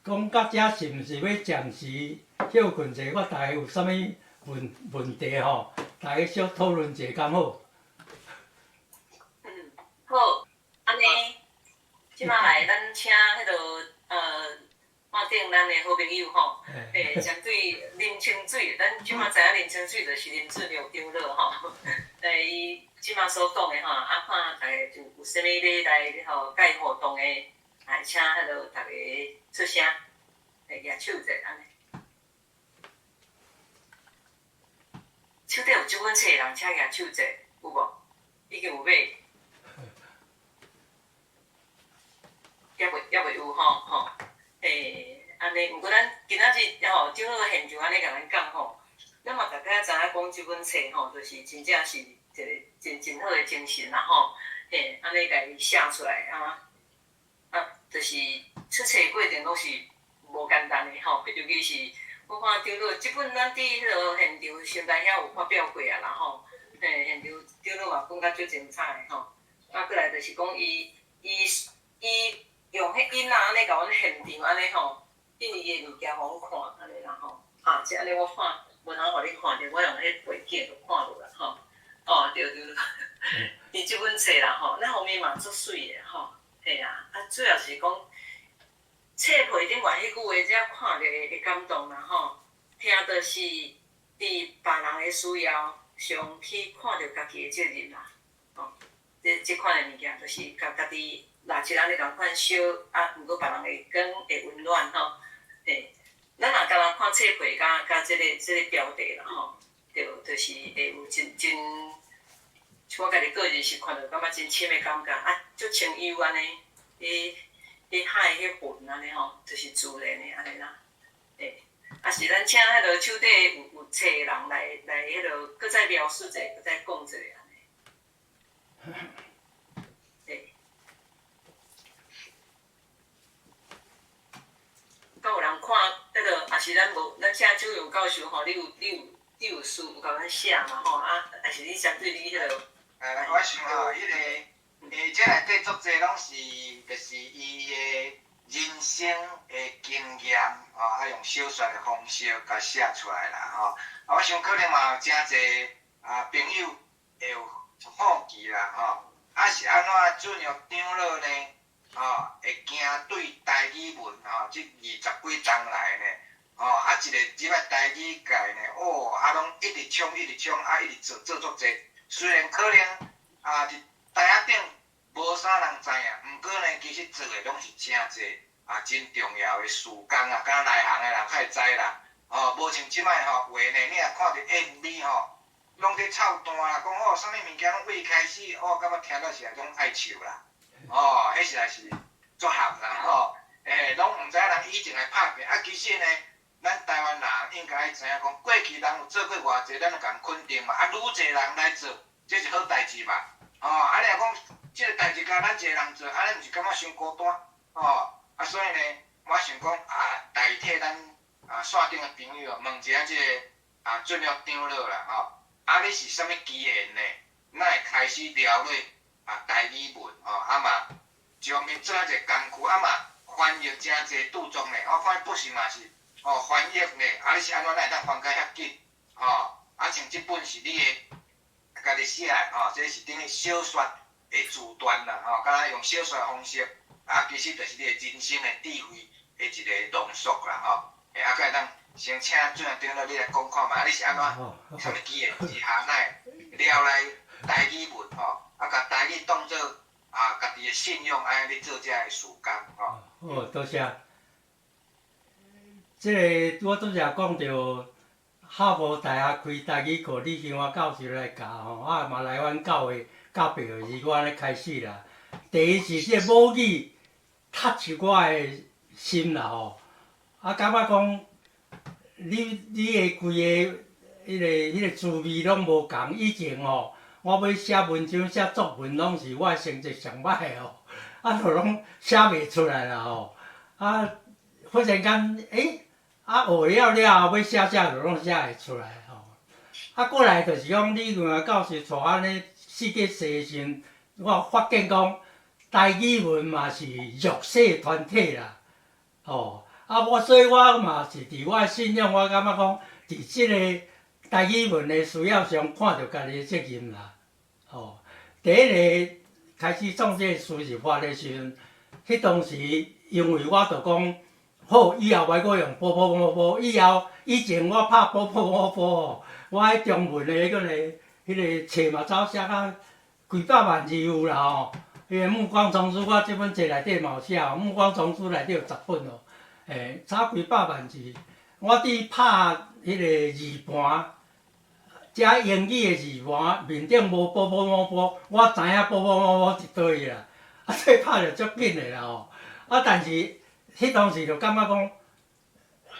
講到這是毋是欲暫時歇睏者？我大家有啥物問問題吼？大家小討論者敢好？嗯，好，按呢，這馬來咱請彼个看頂咱的好朋友吼，針對林清水，咱這馬知影林清水就是林俊良長老吼，伊這馬所講的吼，啊看大家有有啥物欲來吼佮伊互動的，來請彼个逐家出聲，來舉手者按呢。手底有這本冊的人，請舉手者，有無？已經有買？猶未猶未有吼吼，按呢，毋過咱今仔日吼，長老現場按呢共咱講吼，咱嘛大概知影講這本冊吼，就是真正是一個真真好的精神啦吼，嘿，按呢共伊寫出來啊，啊，就是出冊過程攏是無簡單的吼，尤其是我看長老這本咱佇彼个現場聖誕遐有發表過啊啦吼，嘿，現場長老嘛講甲足精彩的吼，啊，過來就是講伊伊伊用彼囡仔按呢共阮現場按呢吼，因為伊的物件予阮看按呢啦吼，啊，這按呢我看無通予你看著，我用彼背景就看落啦吼，哦，對對對，伊這本冊啦吼，那方面嘛足媠的吼，嘿啊，啊主要是講冊皮頂懸彼句話，才看著會會感動啦吼，聽著是佇別人的需要上去看著家己的責任啦，吼，這這款的物件就是共家己若一按呢仝款燒啊，毋過別人會感會溫暖吼，嘿，咱若敢若看冊皮佮佮這個這個標題啦吼，對，就是會有真真，像我家己個人是看著感覺真深的感覺，啊，足清幽按呢，彼彼海彼雲按呢吼，就是自然的按呢啦，嘿，啊是咱請彼个手底有有冊的人來來彼个閣再描述者，閣再講一下按呢。嘿。敢有人看彼个，抑是咱無，咱請周勇教授吼，你有你有你有書有共咱寫嘛吼？啊，抑是你針對你彼个？我想吼，彼个，這內底足濟攏是，就是伊的人生的經驗，吼，啊用小說的方式共寫出來啦，吼。啊，我想可能嘛有誠濟啊朋友會有好奇啦，吼。啊是按怎俊良長老呢？吼，會行對台語文吼，這二十幾冬來呢，吼，啊一个入來台語界呢，哦，啊攏一直衝，一直衝，啊一直做做足濟。雖然可能啊佇台仔頂無啥人知影，毋過呢，其實做的攏是誠濟啊真重要的事工啊，敢若內行的人較會知啦。吼，無像這擺吼話呢，你若看著 MV 吼，攏佇臭彈啦，講哦啥物物件攏未開始，哦，感覺聽了是攏愛笑啦。哦，彼實在是足合啦吼，欸，攏毋知影人以前來拍拼，啊，其實呢，咱台灣人應該愛知影講，過去人有做過偌濟，咱就共肯定嘛。啊，愈濟人來做，這是好代誌嘛。吼，啊，你若講這個代誌交咱一個人做，按呢毋是感覺傷孤單？吼，啊，所以呢，我想講啊，代替咱啊線頂的朋友問一下這個啊俊良長老啦吼，啊，你是啥物機緣呢？哪會開始了解啊台語文吼？啊嘛，將伊做一个工具，啊嘛翻譯誠濟著作呢。我看不是嘛是吼翻譯呢，啊你是按怎哪會當翻甲遐緊？吼，啊像這本是你的家己寫的吼，這是等於小說的字段啦吼，敢若用小說的方式，啊其實就是你的人生的智慧的一個濃縮啦吼。欸，啊，閣會當先請俊良長老你來講看覓，啊你是按怎，啥物機緣之下，哪會了來台語文吼？啊，共台語當做啊家己的信仰，按呢咧做這个事工吼。好，多謝。這个我拄才講著哈佛大學開台語課，李興華教授來教吼，啊嘛來阮教會教白是我按呢開始啦。第一是這個母語 touch 我的心啦吼，啊感覺講你你的規个彼个彼个滋味攏無仝。以前吼，我欲寫文章、寫作文，攏是我的成績上歹的吼，啊，就攏寫袂出來啦吼。啊，忽然間，欸，啊，學了了後，欲寫寫就攏寫會出來吼。啊，過來就是講李文華教授帶按呢四界踅的時陣，我發現講台語文嘛是弱勢團體啦，吼。啊，我所以我嘛是佇我的信仰，我感覺講，佇這个台語文的需要上，看著家己的責任啦。吼，第一个開始創這个輸入法的時陣，彼當時因為我就講，好，以後莫閣用波波摩波，以後以前我拍波波摩波吼，我彼中文的彼个冊嘛走寫甲幾百萬字有啦吼。彼个目光叢書我這本冊內底嘛有寫，目光叢書內底有10本哦，差幾百萬字。我佇拍彼个字盤，遮英語的字盤面頂無波波摩波，我知影波波摩波佇佗位啦，啊，所以拍著足緊的啦吼。啊，但是彼當時就感覺講，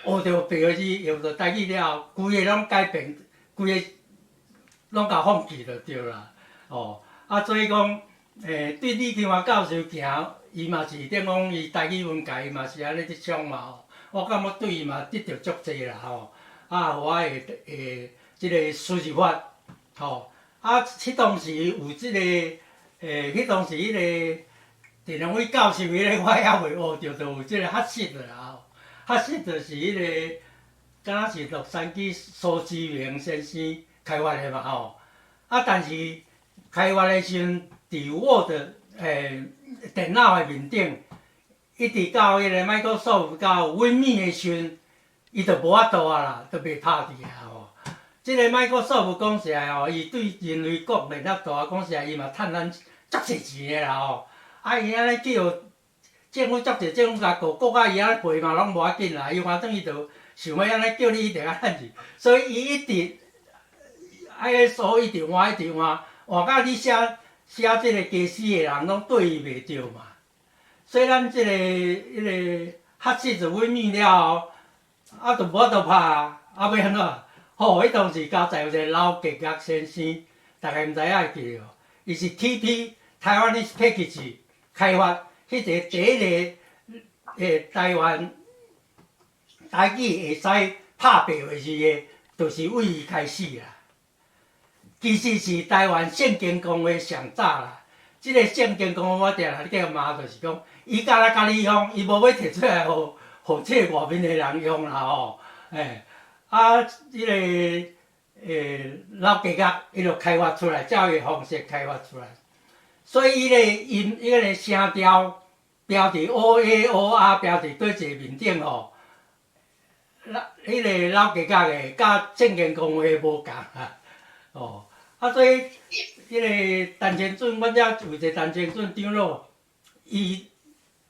學著白話字，用著台語了後，規个攏改變，規个攏共放棄就對啦，吼。啊，所以講，對李金華教授行，伊嘛是等講伊台語文界，伊嘛是按呢咧創嘛吼。我感覺對伊嘛得著足濟啦吼。啊，予我會會這个輸入法，吼。啊，彼當時有這个，彼當時彼个鄭良偉教授彼个，我猶未學著，就有這个學習啦吼。學習就是彼个，敢若是洛杉磯蘇志明先生開發的嘛吼。啊，但是開發的時陣，佇 Word 電腦的面頂，一直到彼个 Microsoft 到 WinMe 的時陣，伊就無法度啊啦，就袂拍佇啊吼。這个 Microsoft 講實在吼，伊對人類貢獻遐大，講實在伊嘛趁咱足濟錢的啦吼。啊，伊按呢叫政府足濟政府共告，告甲伊按呢賠嘛攏無要緊啦，伊反正伊就想欲按呢叫你一定愛趁錢，所以伊一直 ISO 一直換一直換，換甲你寫寫這个家私的人攏對伊袂著嘛。所以咱這个彼个學習就 WinMe 了後，啊，就無法度拍啊，啊，欲按怎？吼，彼當時加在有一个劉傑岳先生，大家毋知影會記無？伊是 TP Taiwanese Package 開發彼个第一个台灣台語會使拍白話字的，就是為伊開始啦。其實是台灣聖經公會上早啦。這个聖經公會我定定咧罵，就是講，伊敢若家己用，伊無欲提出來，予予這个外面的人用啦吼。啊，這个老傑岳伊就開發出來，照伊的方式開發出來。所以伊个音，伊个聲調標佇 O A O R 標佇佗一个面頂吼，老彼个老傑岳的佮聖經公會無仝啊，哦，啊所以彼个陳清準，阮遮有一个陳清準長老，伊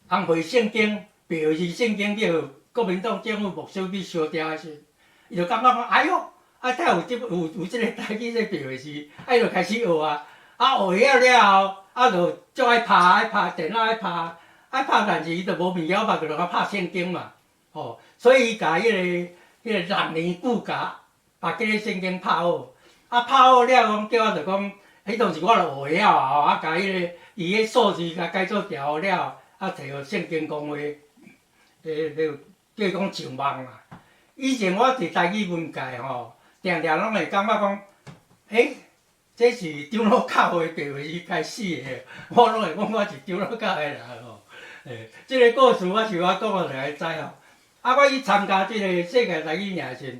紅皮聖經、白字聖經叫國民黨政府沒收去燒掉的時，伊就感覺講，哎喲，啊，才有這有有這个台語這白話字，啊，伊就開始學啊，啊，學曉了後，啊，就足愛拍，愛拍電腦愛拍，愛拍，但是伊就無物件拍，就通拍聖經嘛，吼，所以伊共彼个六年久共把這个聖經拍好，啊，拍好了講叫我就講，彼當時我就學曉啊，吼，啊，共彼個伊彼數字共改做調了，啊，提予聖經公會，彼個叫講上網啦。以前我佇台語文界吼，定定攏會感覺講，欸，這是長老教會白話字開始的，我攏會講我是長老教的人吼。這个故事我想我講予大家知吼。啊，我去參加這个世界台語營的時陣，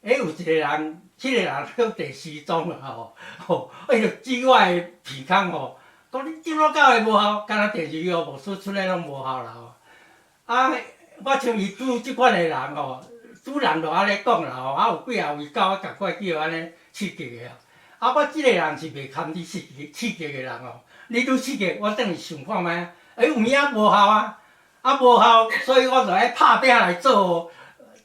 欸，有一個人，彼个人叫第四宗啊吼，吼，伊就指我的鼻孔吼，講你長老教會無效，敢若電視機牧師出來攏無效啦吼。啊，我像伊拄這款的人吼。主人就按呢講啦吼，啊有幾仔位狗仔仝款叫按呢刺激的啊。啊，我這个人是袂堪你刺激刺激的人哦。你愈刺激，我等於想看覓，欸，有影無效啊，啊無效，所以我就愛拍拚來做，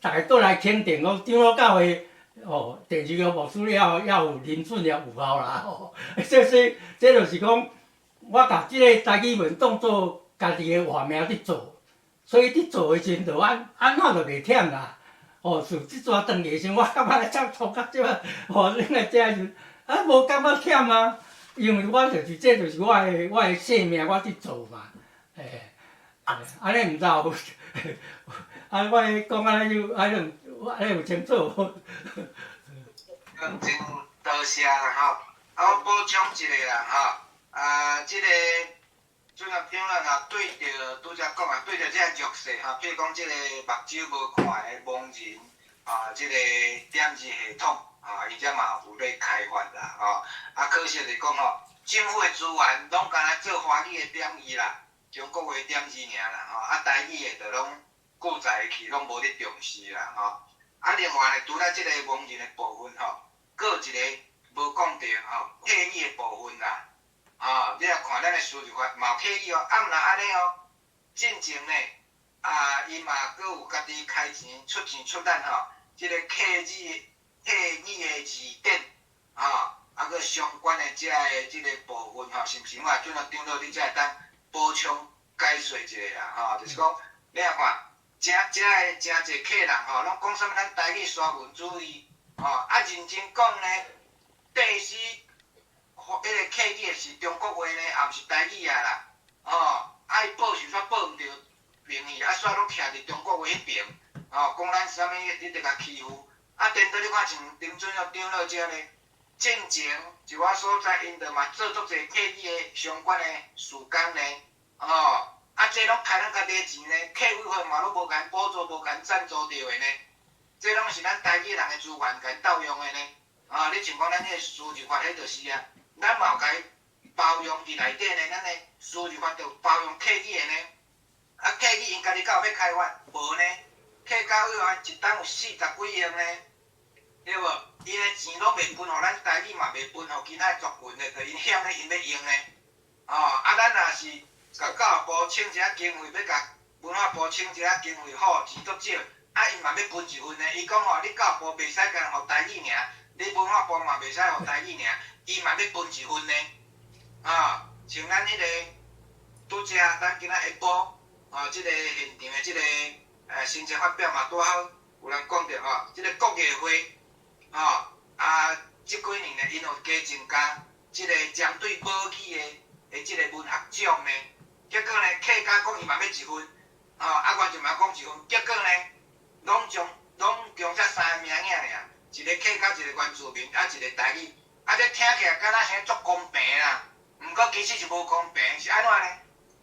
逐家倒來肯定講長老教會哦，電視機牧師了後，猶有林俊也有效啦吼。這這這就是講，我共這个台語文當做家己的活命佇做，所以佇做的時陣就按按怎就袂忝啦。哦，自這逝轉去的時陣，我感覺才創到這擺，吼，恁來這時啊，無感覺忝啊，因為我就是這就是我的生命，我佇做嘛，欸，按呢毋知有，啊，我講按呢有按呢按呢有清楚無？真多謝啦吼，啊，我補充一下啦吼，啊，這个。主任長老若對著拄才講啊，對著這個弱勢吼，譬如講這個目睭無看的盲人啊，這個點字系統啊，伊遮嘛有咧開發啦，吼。啊，可惜就是講吼，政府的資源攏干焦做華語的點字啦，中國話點字爾啦，吼，啊，台語的就攏顧在去，攏無咧重視啦，吼。啊，另外呢，除了這個盲人的部分吼，閣有一個無講著吼，客語的部分啦。啊，你若看咱的輸入法嘛有客語哦，啊，毋若按呢哦，進前呢，啊，伊嘛閣有家己開錢出錢出力吼，這個客語的字典，吼，啊，閣相關的這个這個部分吼，是毋是我準了長老你才會當補充解說一下啦，吼，就是講你若看，誠這个誠濟客人吼，攏講啥物咱台語沙文主義，吼，啊認真講呢，第四。彼個客語的是中國話呢，也毋是台語啊啦，吼，啊伊報時煞報毋著邊去，啊煞攏徛佇中國話彼邊，吼，講咱啥物你著共欺負，啊顛倒你看像林準長長老遮呢，進前一寡所在𪜶著嘛做足濟客語的相關的事工呢，吼，啊這攏開咱家己的錢呢，客委會嘛攏無共補助，無共贊助著的呢，這攏是咱台語人的資源共鬥用的呢，啊，你像講咱彼個輸入法，彼就是啊。咱嘛有共伊包容佇內底呢，咱的輸入法就包容客語的呢。啊，客語𪜶家己敢有欲開發？無呢。客家委員一冬有40幾億呢，對無？𪜶的錢攏袂分予咱台語嘛，袂分予其他族群的，就𪜶嫌咧，𪜶欲用呢。哦，啊，咱若是共教育部請一下經費，欲共文化部請一下經費，好錢足少，啊，𪜶嘛欲分一份呢。伊講吼，你教育部袂使干予台語爾，你文化部嘛袂使予台語爾。伊嘛欲分一份呢，啊，像咱彼個拄才，咱今仔下晡，啊，這個現場的這個新聞發表嘛，拄好有人講著吼，這個國藝會，吼，啊，這幾年呢，𪜶有加增加這個針對母語的這個文學獎呢，結果呢，客家講伊嘛欲一份，吼，啊，原住民講一份，結果呢，攏將攏將這三個名爾爾，一個客家，一個原住民，啊，一個台語。啊！這聽起來敢若像足公平啦，毋過其實是無公平，是按怎呢？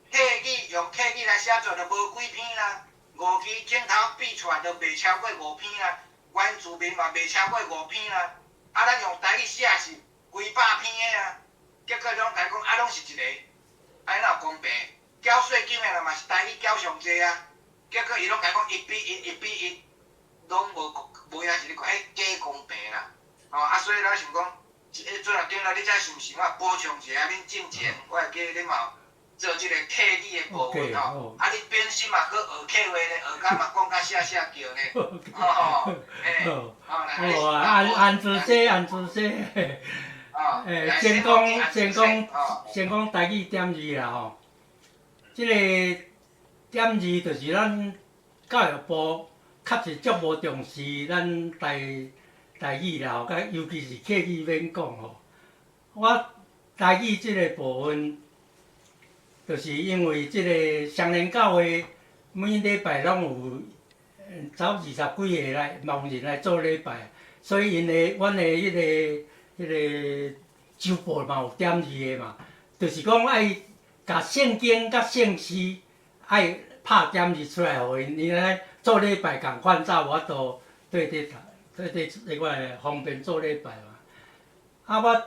客語用客語來寫作就無幾篇啦，五支鏡頭比出來就袂超過五篇啦，原住民嘛袂超過五篇啦。啊，咱用台語寫是幾百篇的啊，結果攏共講啊，攏是一個，按怎有公平？繳稅金的人嘛是台語繳上濟啊，結果伊攏共講1比1，1比1，攏無無影是咧看，彼假公平啦。吼啊，所以咱想講。欸，主任長老，你這是毋是我補充一下？恁進前我會記恁嘛有做這個客語的部分吼，啊，你本身嘛閣學客話咧，學甲嘛講甲寫寫叫呢，吼，欸，好啊，安安子說，安子說，欸，先講先講先講台語點字啦吼，這個點字就是咱教育部確實足無重視咱台語啦吼，佮尤其是客語免講吼。我台語這個部分，就是因為這個雙連教會每禮拜攏有走20幾個來盲人來做禮拜，所以𪜶的阮的彼個周報嘛有點字的嘛，就是講愛共聖經佮聖詩愛拍點字出來，予𪜶，𪜶來做禮拜仝款，才有法度對佇對對這個方便做禮拜嘛。啊，我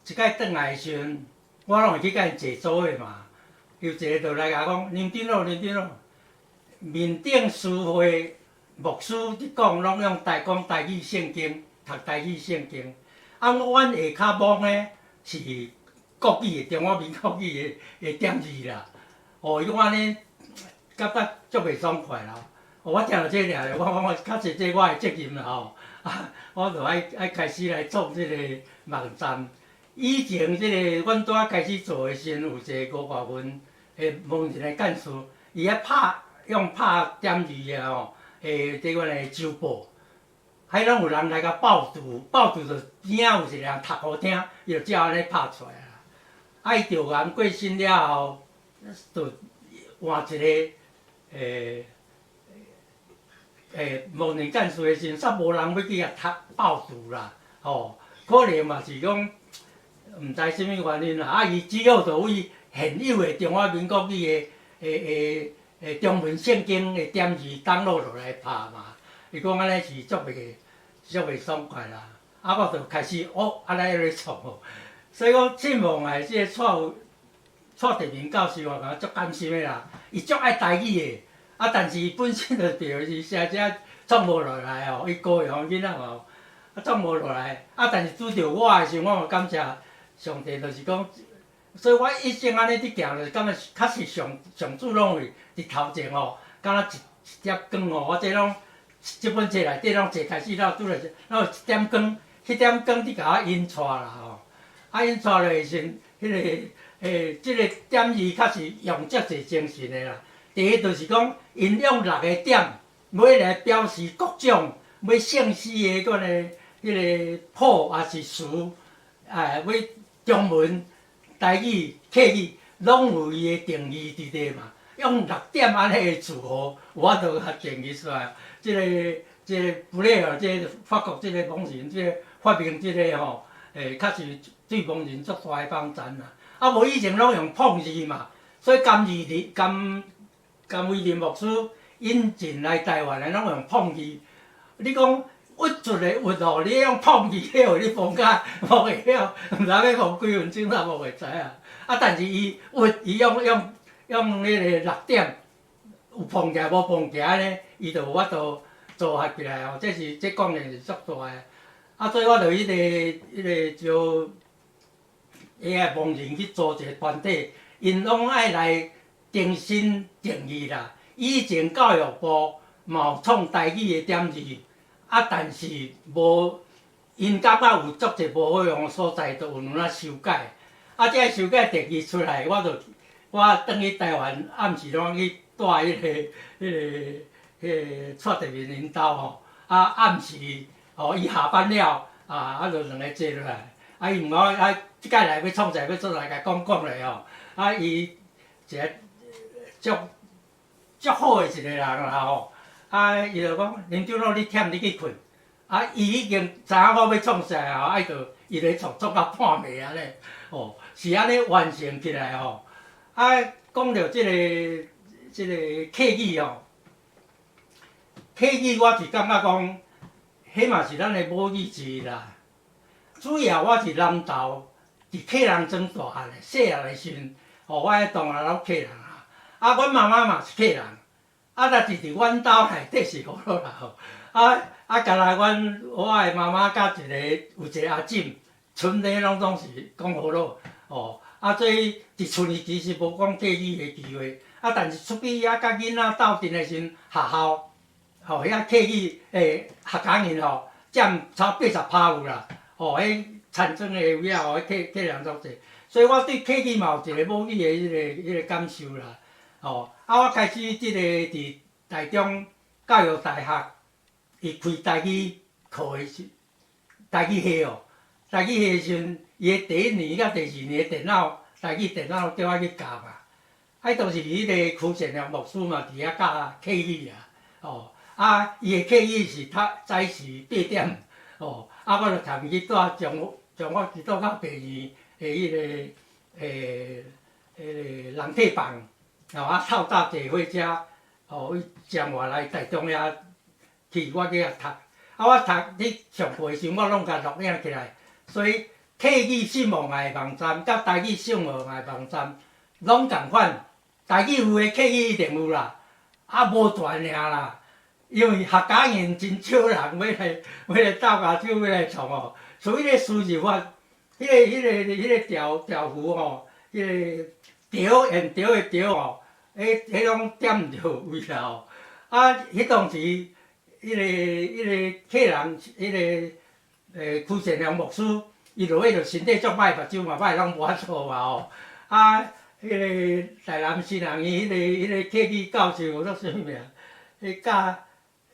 一擺轉來的時陣，我攏會去共𪜶坐做伙嘛。有一個就來共我講，林長老，林長老，面頂司會牧師佇講，攏用台講台語聖經，讀台語聖經。啊，阮下跤摸呢是國語的中華民國語的的點字啦。哦，伊講按呢，感覺足袂爽快啦。哦，我聽著這爾，我講我確實這我的責任啦吼。啊，我就愛愛開始來創這個網站。以前這個阮拄仔開始做的時陣，有一個吳國文的盲人的幹事，伊愛拍用拍點字的吼，這款的周報，彼攏有人來共報讀，報讀就邊仔有一個人讀予聽，伊就照按呢拍出來啦。啊，伊著人過身了後，就換一個盲人幹事的時陣，煞無人欲去共讀報讀啦，吼，可能嘛是講，毋知啥物原因啦。啊，伊只好就為現有的中華民國語的的的中文聖經的點字 download 落來拍嘛。伊講按呢是足袂爽快啦。啊，我就開始哦，按呢咧創吼。所以講，信望愛這個蔡德明教授，我感覺足甘心的啦。伊足愛台語的，啊，但是伊本身就著是寫這創無落來吼，伊高雄囡仔吼，啊創無落來，啊，但是拄著我的時陣，我嘛感謝上帝，就是講，所以我一生按呢佇行，就是感覺確實上主攏會佇頭前吼，敢若一點光吼，我這攏這本冊內底攏坐開始了拄著，攏有一點光，彼點光佇共我引帶啦吼，啊引帶落的時陣，彼個這個點字確實用足濟精神的啦。第一就是講，𪜶用六個點，欲來表示各種欲聖詩的款的彼個譜抑是詞，啊，欲中文、台語、客語，攏有伊的定義佇內嘛。用六點按呢的詞吼，有法度共定義出來。這個布雷爾，這個法國這個盲人，這個發明這個吼，確實對盲人足大的幫贊啦。啊，無以前攏用碰字嘛，所以甘義林、甘偉林牧師引進來台灣的，攏用碰字。你講鬱卒的鬱吼，你用碰字，彼予你碰甲摸會曉，毋知欲摸幾分鐘才摸會知影。啊，但是伊鬱，伊用彼個六點，有碰起來無碰起來呢，伊就有法度組合起來吼。這是這貢獻是足大的。啊，所以我就彼個招遐個盲人去組一個團體，𪜶攏愛來重新定義啦。以前教育部嘛有創台語的點字，啊，但是無，𪜶感覺有足濟無好用的所在，就有按怎修改。啊，這個修改定義出來，我就我轉去台灣，暗時攏去蹛彼個蔡德明𪜶兜吼。啊，暗時吼，伊下班了，啊，就兩個坐落來。啊，伊問我啊，這擺來欲創啥，欲創啥，共講講咧吼。啊，伊一個足好的一個人啦吼。啊，伊就講林長老你忝你去睏。啊，伊已經知影我欲創啥吼，啊，伊就伊咧創創到半暝按呢，吼，是按呢完成起來吼。啊，講著這個客語吼，客語我是感覺講，彼嘛是咱的母語之一啦。主要我是南投，佇客人莊大漢的，細漢的時陣，吼，我的同學攏客人啊。啊，阮媽媽嘛是客人，啊，但是佇阮兜內底是河洛啦吼。啊啊，敢若阮我的媽媽佮一個有一個阿姊，賰咧攏總是講河洛，吼。啊，所以佇厝裡其實無講客語的機會，啊，但是出去遐佮囡仔鬥陣的時陣，學校吼遐客語客家人吼，佔差80%有啦，吼，彼田莊的位仔吼，彼客人足濟，所以我對客語嘛有一個母語的彼個感受啦，吼。啊，我開始這個佇台中教育大學，伊開台語課的時，台語系哦，台語系的時陣，伊的第一年佮第二年的電腦，台語電腦叫我去教嘛。啊，當時彼個區善良牧師嘛佇遐教客語啊，吼，啊，伊的客語是讀早時8點，吼，啊，我就踮伊去蹛中華基督教病院的彼個人體房，吼，啊，透早坐火車，吼，去彰化來台中遐去，我去遐讀，啊，我讀去上課的時陣，我攏共錄影起來，所以客語信望愛的網站，佮台語信望愛的網站，攏仝款。台語有的客語一定有啦，啊無全爾啦，因為客家人真少人欲來鬥跤手欲來創吼，所以彼個輸入法，彼個條符吼，彼個著緣著的著吼，彼攏點毋著位啦吼。啊，彼當時，彼個客人，彼個區善良牧師，伊落尾就身體足歹，目睭嘛歹，攏無法度嘛吼。啊，彼個台南新人院彼個客語教授叫啥物名？彼教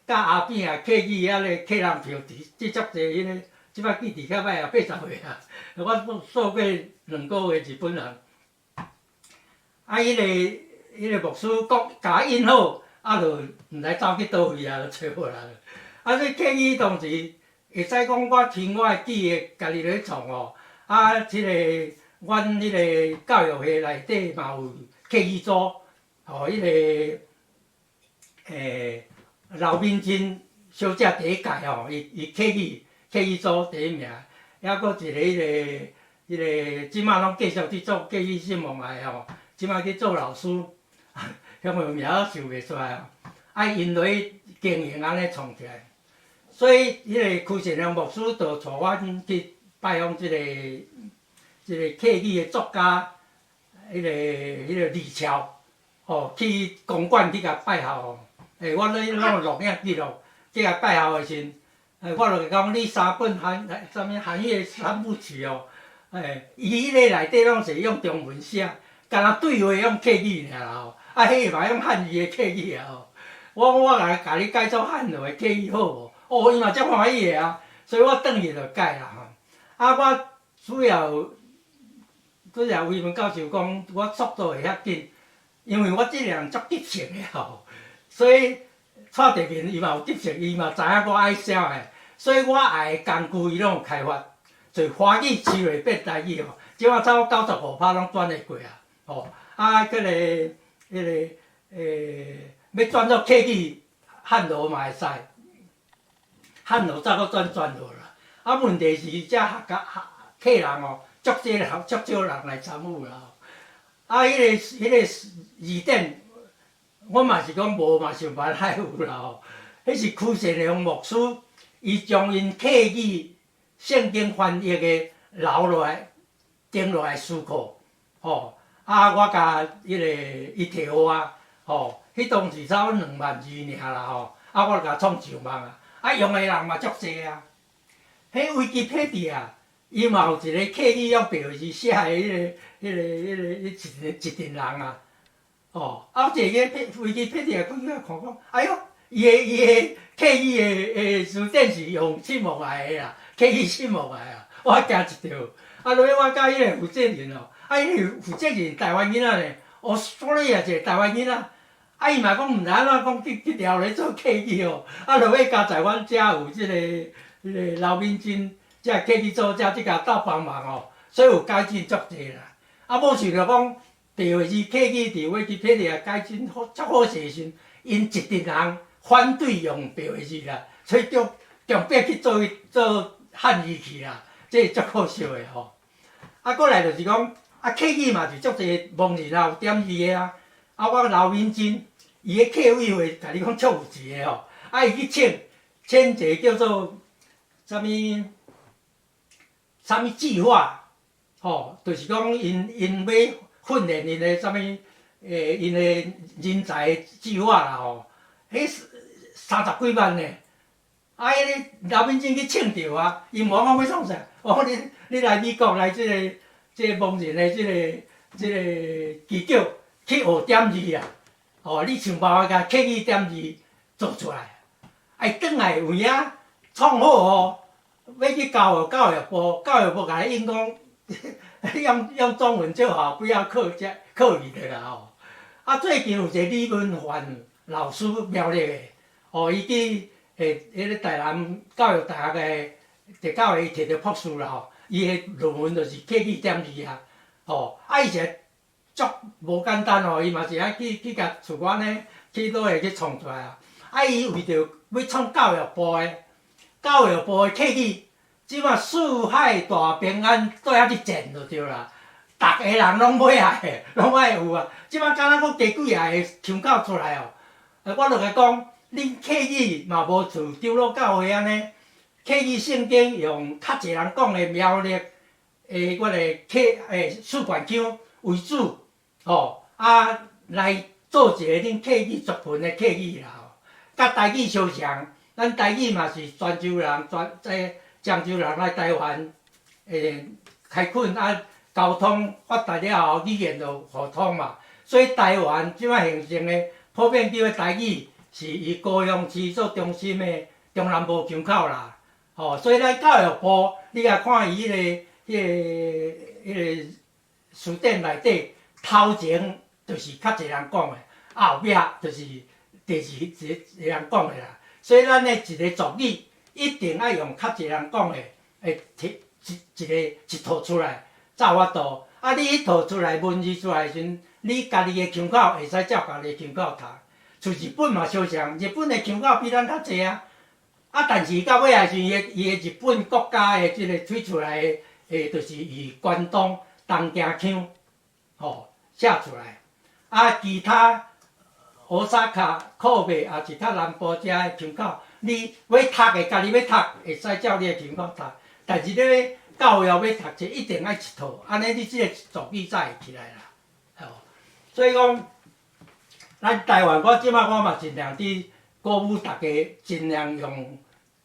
教阿扁啊客語遐个客人票佇這足濟彼個，這擺記憶較歹啊，80歲啊。我說過2個月日本人。啊，彼個牧師講共印好，啊，就毋知走去佗位啊，就揣無人。啊，所以客語當時會使講我憑我的記憶，家己咧創吼。啊，這個阮彼个教育系內底嘛有客語組，吼，彼個劉敏珍小姐第一屆吼，伊伊客語客語組第一名，抑閣一个彼个彼个，這馬攏繼續佇做客語新望愛吼，這馬去做老師，遐個名我想袂出來哦。啊，𪜶落去經營按呢創起來，所以彼個區善良牧師就帶阮去拜訪這個客語的作家，彼個李喬，吼，去公館去共拜候吼。我咧攏有錄影記錄，去共拜候的時陣，我就講你三本韓啥物韓語的三部曲哦，伊彼個內底攏是用中文寫，干焦對話用客語爾啦吼，啊，彼個嘛用漢語的客語啊吼。我共共你改做漢語的客語好無？哦，伊嘛足歡喜的啊，所以我轉去就改啦吼。啊，我主要拄才維文教授講，我速度會遐緊，因為我這個人足急性的吼，所以蔡地面伊嘛有急性，伊嘛知影我愛啥的，所以我愛的工具伊攏有開發，做華語詞彙變台語吼，這馬差不多95%攏轉會過啊，吼，啊，彼個欲轉做客語漢羅嘛會使，漢羅早閣轉轉落啦。啊，問題是這客家客人哦，足濟人足少人來參與啦。啊，彼個字典，我嘛是講無嘛想辦法有啦吼。彼是區善良牧師，伊將𪜶客語聖經翻譯的留落來，定落來書庫，吼。啊，我共彼個伊提予我，吼。彼當時差不多2萬字爾啦吼，啊，我就共創上網啊，啊，用的人嘛足濟啊。彼維基百科啊，伊嘛有一個客語用白話字寫的彼個彼一一陣人啊，哦，啊，一個維基百科開去看講，哎喲，伊的客語的詞典是用新望愛的啦，客語新望愛啊，我驚一跳。啊，落尾我佮彼個負責人哦，啊，彼個負責人台灣囡仔呢，哦，所以也一個台灣囡仔。啊！伊嘛講毋知按怎講去去調來做客語哦。啊，落尾佳哉阮遮有這個劉敏珍，這客語組者這共鬥幫忙哦，所以有改進足濟啦。啊，無想著講白話字客語佇維基百科改進好足好勢的時陣，𪜶一陣人反對用白話字啦，所以強強迫去做做漢語去啦，這是足可惜的吼。啊，過來就是講，啊，客語嘛是足濟盲人也有點字的啊。啊，我劉敏珍。伊的客委會共你講足有錢的吼，啊，伊去請請一個叫做啥物啥物計劃，吼，就是講𪜶𪜶欲訓練𪜶的啥物𪜶的人才計劃啦吼，彼三十幾萬呢，啊，彼个劉敏珍去請著啊，伊問我欲創啥？我講你你來美國來這個盲人的這個機構去學點字啊。哦，你想辦法共客語點字做出來，啊，伊轉來有影創好哦，欲去交予教育部，教育部共伊應講，用用中文就好，不要客家客語的啦吼。啊，最近有一個李文範老師苗栗的，哦，伊去彼個台南教育大學的特教會摕著博士啦吼，伊的論文就是客語點字啊，吼，啊，伊是足無簡單哦，伊嘛是愛去去共像我按呢去佗會去創出來啊。啊，伊為著欲創教育部的，教育部的客語，這馬四海大平安對遐去戰就對啦。逐个人攏欲愛，攏愛有啊。這馬敢若閣加幾仔个腔口出來哦。我就共講，恁客語嘛無像長老教會按呢，客語聖經用較濟人講的苗栗的我的客四縣腔為主。吼，啊，來做一個恁客語族群的客語啦吼，佮台語相像，咱台語嘛是泉州人、泉這漳州人來台灣，開墾啊，交通發達了後，語言就互通嘛。所以台灣這擺形成的普遍叫的台語，是以高雄市做中心的中南部腔口啦。吼，所以咱教育部，你若看伊彼個詞典內底。頭前就是較濟人講的，後壁就是第二一個人講的啦。所以咱的一個族語一定愛用較濟人講的，會提一一個一套出來，才有法度。啊，你彼套出來文字出來的時陣，你家己的腔口會使照家己的腔口讀。像日本嘛相像，日本的腔口比咱較濟啊。啊，但是到尾仔時陣，伊的日本國家的這个推出來的，就是以關東東京腔，吼寫出來。啊，其他大阪、神戸，抑是較南部遮的腔口，你欲讀的，家己欲讀，會使照你的腔口讀。但是你欲教育欲讀冊，一定愛一套，按呢你這个族語才會起來啦。吼，所以講，咱台灣我這擺我嘛盡量佇鼓舞大家，盡量用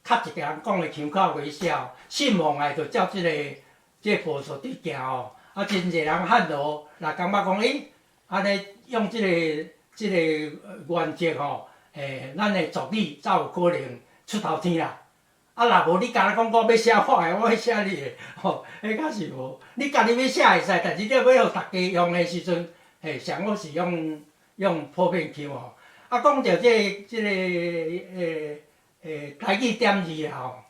較一个人講的腔口來寫，信望愛就照這个步數佇行吼。啊，真濟人漢羅若感覺講，欸，按呢用這个原則吼，咱的族語才有可能出頭天啦。啊，若無你敢若講我欲寫我的，我欲寫你的，吼，彼較是無。你家己欲寫會使，但是你欲予大家用的時陣，嘿，上好是用普遍腔吼。啊，講著這個台語點字啦吼，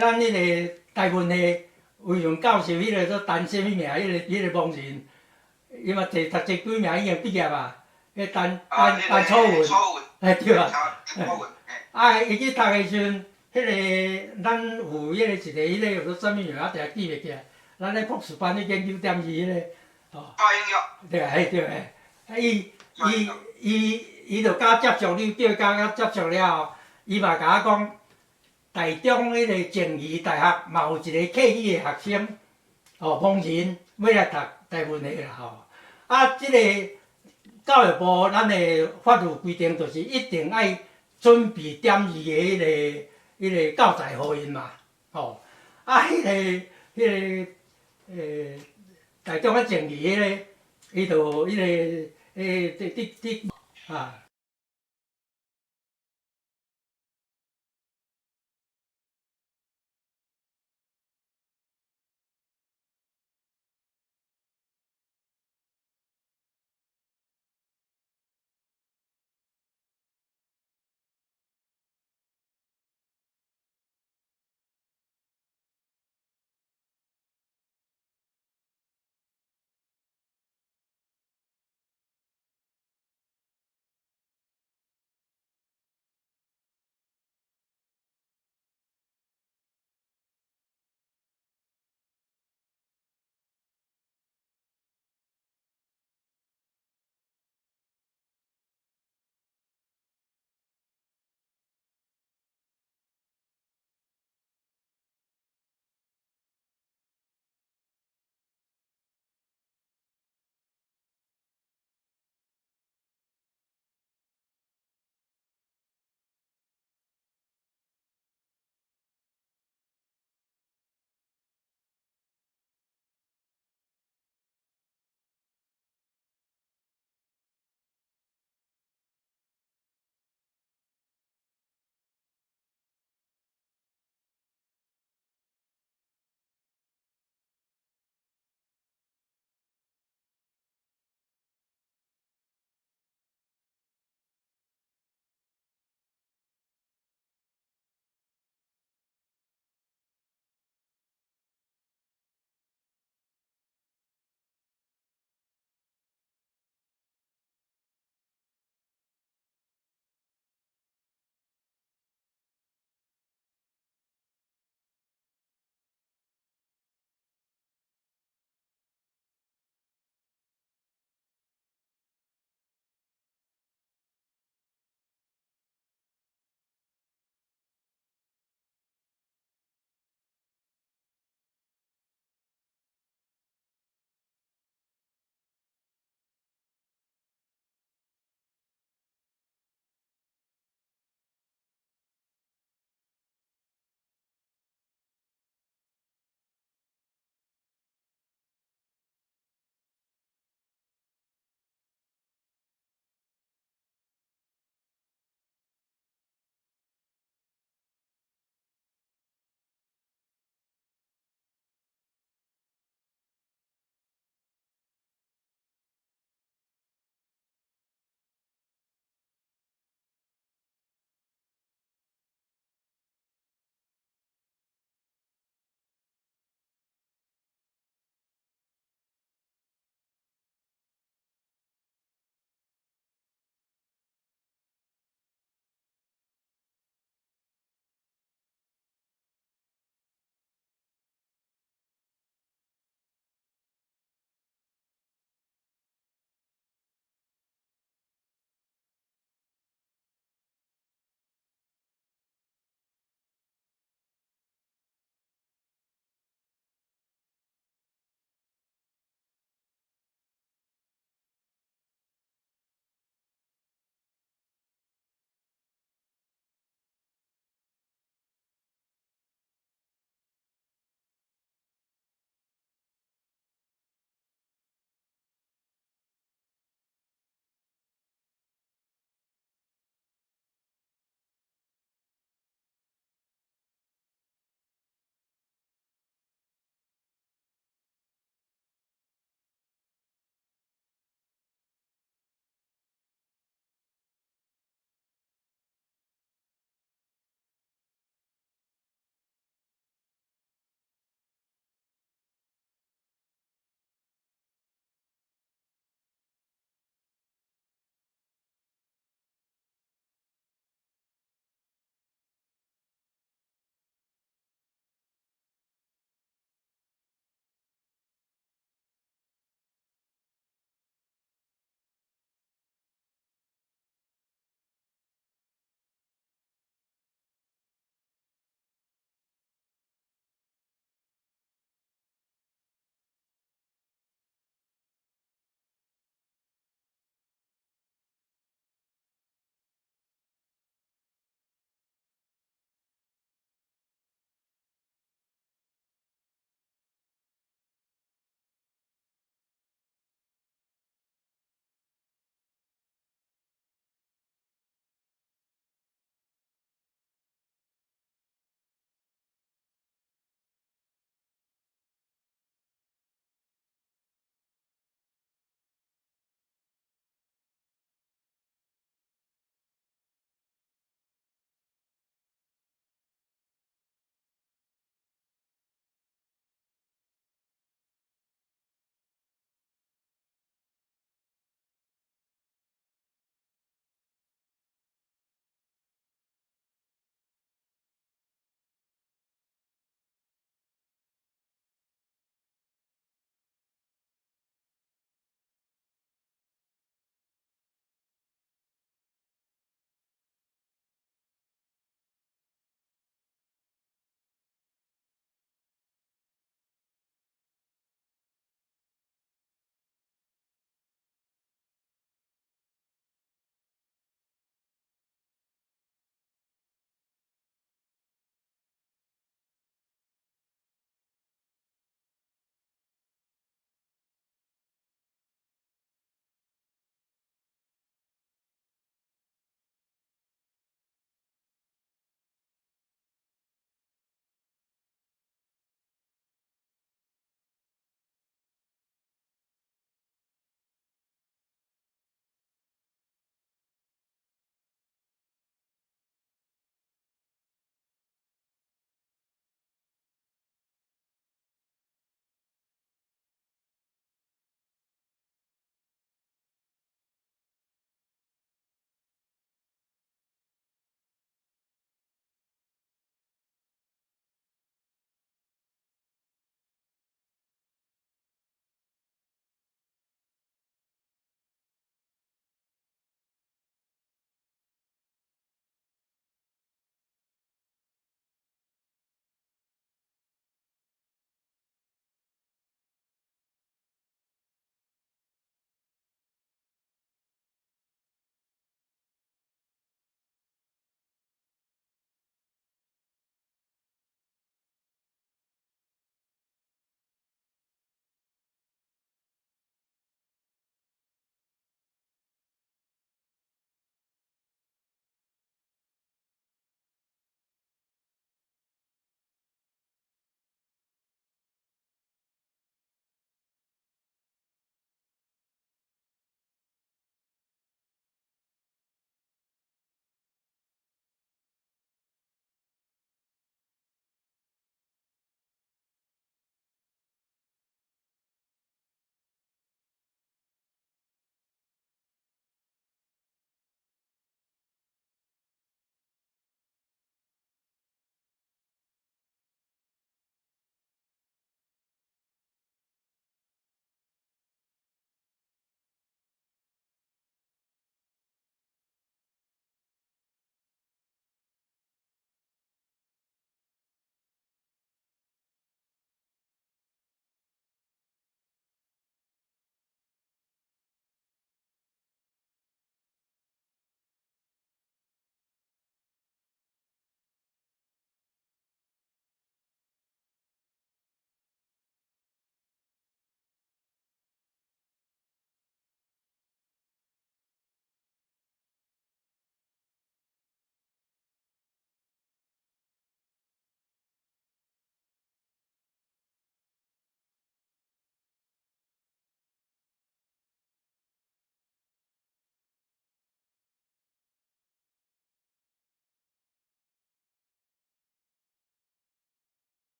咱彼个台文的魏榮教授，彼个做陳啥物名？彼个盲人，伊嘛摕讀冊幾名已經畢業啊。彼陳陳陳楚雲，嘿對啊。啊，伊去讀的時陣，彼个咱有彼个一个彼个叫做啥物名，我定記袂起來。咱咧博士班咧研究點字彼个，哦。對啊，嘿對嘿。啊，伊就佮接觸，你叫伊佮接觸了後，伊嘛共我講，台中彼个靜宜大學嘛有一个客語的學生，哦，盲人欲來讀台文的啦吼。啊，這个教育部咱的法律規定，就是一定愛準備點字的彼个教材予𪜶嘛，吼。啊，彼个台中的靜宜彼个，伊就彼个欸，佇佇啊。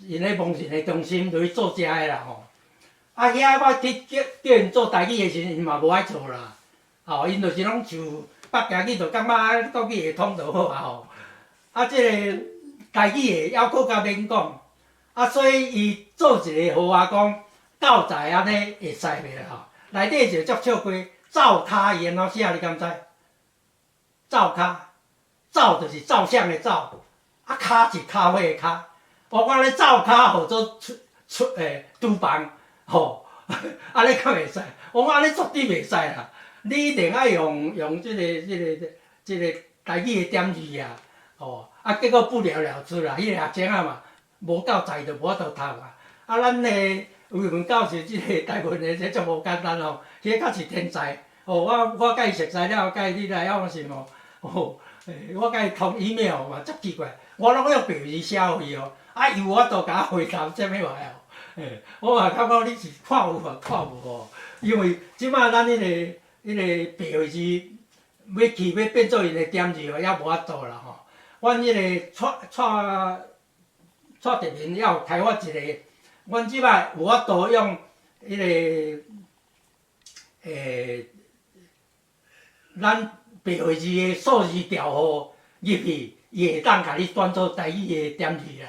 𪜶咧盲人的中心落去做遮的啦吼。啊，遐我去叫叫𪜶做台語的時陣，𪜶嘛無愛做啦。吼，𪜶就是攏像北京語，就感覺國語會通就好啊吼。啊，這个台語的猶閣較免講。啊，所以伊做一個予我講教材按呢會使袂啦吼？內底一個足笑話，灶跤伊按怎寫你敢知？灶跤，灶就是照相的照，啊跤是咖啡的咖。我講咧灶跤號做出出欸廚房，吼，按呢敢會使？我講按呢絕對袂使啦！你一定愛用用這個這個這個台語的點字啊，吼，啊結果不了了之啦，彼个學生仔嘛，無教材就無法度讀啊。啊，咱的維文教授這个台文的這足無簡單吼，彼個較是天才。哦，我我佮伊熟似了，佮伊你來我是吼，哦，我佮伊通 email 嘛足奇怪，我攏用白字寫予伊哦，啊，伊有法度共我回答啥物話哦。欸，我嘛感覺你是看有啊，看無吼，因為這擺咱彼个彼个白字欲去欲變做𪜶的點字哦，猶無法度啦吼。阮彼个蔡蔡蔡德明猶有開發一个，阮這擺有法度用彼个欸，咱白字的數字調號入去，伊會當共你轉做台語的點字啦。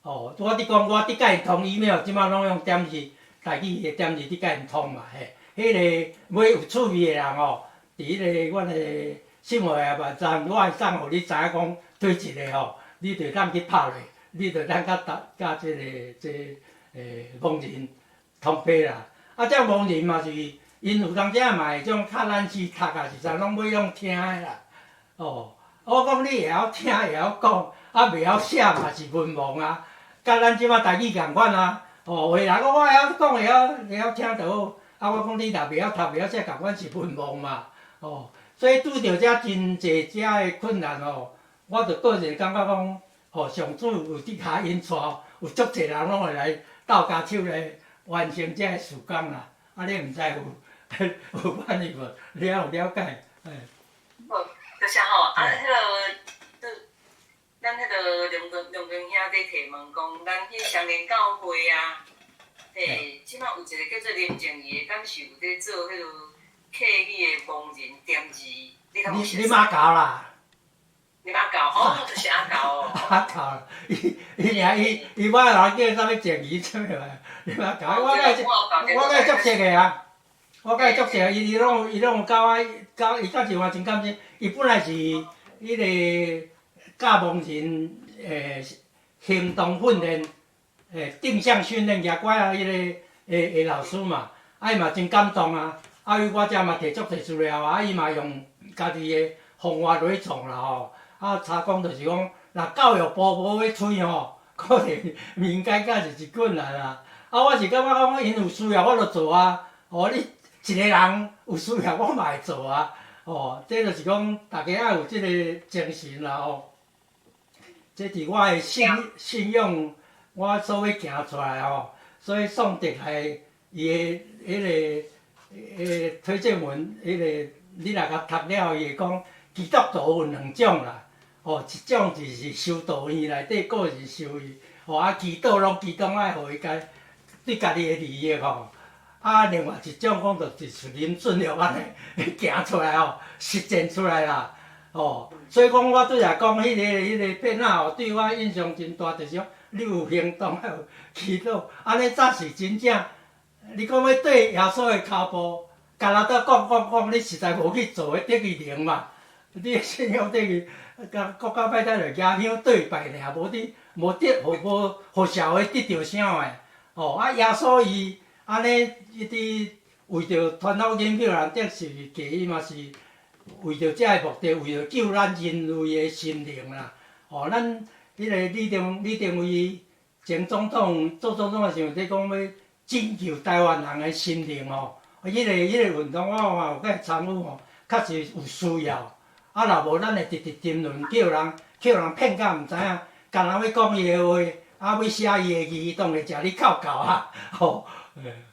哦，我佇講，我佇佮𪜶通 email，這擺攏用點字，台語的點字佇佮𪜶通嘛嘿。彼个欲有趣味的人吼，佇彼个阮的新聞的網站，我會送予你知影講佗一个吼，你就當去拍落，你就當佮搭佮這个這欸盲人通批啦。啊，這盲人嘛是，𪜶有當時嘛會種較難是讀啊，是啥攏欲用聽的啦。哦，我講你會曉聽會曉講，啊袂曉寫嘛是文盲啊。佮咱這擺台語仝款啊。哦，有的人講我會曉講會曉會曉聽就好，啊我講你若袂曉讀袂曉寫，仝款是文盲嘛。哦，所以拄著遮真濟遮的困難吼，我就個人感覺講，吼，上主有佇遐引帶，有足濟人攏會來鬥跤手來完成這个事工啦。啊，你毋知有有反應無？你猶有了解？嘿。好，多謝吼，啊，彼个，咱彼个梁梁梁明兄佇提問講，咱彼雙連教會啊，嘿，這擺有一個叫做林靜儀的，敢是有佇做彼个客語的盲人點字？你敢有你你媽教啦？你阿教哦，就是阿教哦。阿教，伊伊爾伊伊我人叫啥物靜儀啥物話？你媽教，我佮我佮伊足熟的啊，我佮伊足熟，伊伊攏伊攏有教我教，伊較是我真感激。伊本來是彼个教盲人欸行動訓練欸定向訓練舉拐仔彼个的的老師嘛，啊伊嘛真感動啊，啊伊我遮嘛提足濟資料啊，伊嘛用家己的方法落去創啦吼。啊，查講就是講，若教育部無欲催吼，可能民間較是一困難啊。啊，我是感覺講，𪜶有需要我就做啊。哦，你一个人有需要，我嘛會做啊。哦，這就是講，大家愛有這個精神啦吼。這佇我的信信仰，我所欲行出來吼，所以宋德來伊的彼个彼个推薦文，彼个你若共讀了，伊會講基督徒有兩種啦。哦，一種就是修道院內底個人修伊，吼啊祈禱攏祈禱愛予伊家對家己的利益吼。啊，另外一種講就是林俊樂按呢行出來吼，實踐出來啦，吼。所以講我拄才講彼个彼个片仔吼，對我印象真大，就是講你有行動，還有祈禱，按呢才是真正。你講欲綴耶穌的跤步，干焦咧講講講，你實在無去做，彼等於零嘛。你的信仰等於共國家拜拜就舉香對拜爾，無佇無得無無予社會得著啥的。哦，啊耶穌伊按呢伊佇為著傳福音叫人得十字架，伊嘛是為著這个目的，為著救咱人類的心靈啦。哦，咱彼个李登李登輝前總統做總統的時陣，咧講欲拯救台灣人的心靈吼。彼个彼个運動我嘛有去參與吼，確實有需要。啊，若無咱會直直沉淪，叫人叫人騙甲毋知影，干焦欲講伊的話，啊欲寫伊的字，伊當會食你扣扣啊！吼，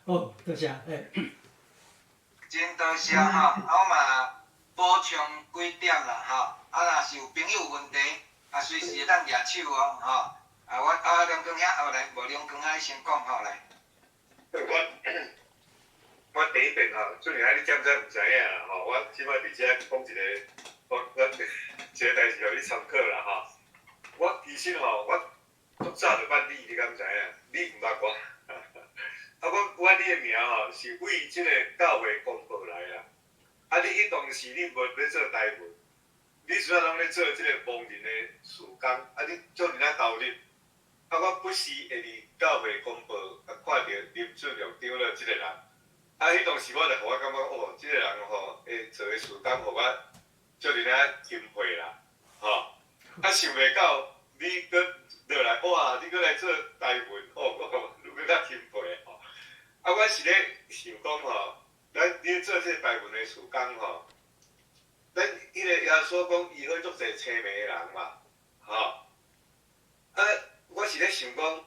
好，多謝。欸。真多謝吼，啊我嘛補充幾點啦吼，啊若是有朋友有問題，啊隨時會當舉手哦，吼。啊，我啊梁光兄，哦來，無梁光兄你先講吼來。我第一遍吼，俊賢你知毋知毋知影啦吼？我這擺佇遮講一個，我一個代誌予你參考啦吼。我其實吼，我足早就捌你，你敢知影？你毋捌我。啊，我你的名吼是為這個教會公報來啦。啊，你彼當時你無咧做台文，你主要攏咧做這個盲人的事工，啊，你做爾仔投入。啊，我不時會佇教會公報啊看著林俊良長老這個人。啊，彼當時我就予我感覺，哦，這個人吼會做的事工，予我足爾仔欽佩啦，吼。啊，想袂到你閣落來，哇！你閣來做台文，哦，我感覺閣較欽佩吼。啊，我是咧想講吼，咱你做這個台文的事工吼，咱彼個耶穌講醫好足濟青盲的人嘛，吼。啊，我是咧想講，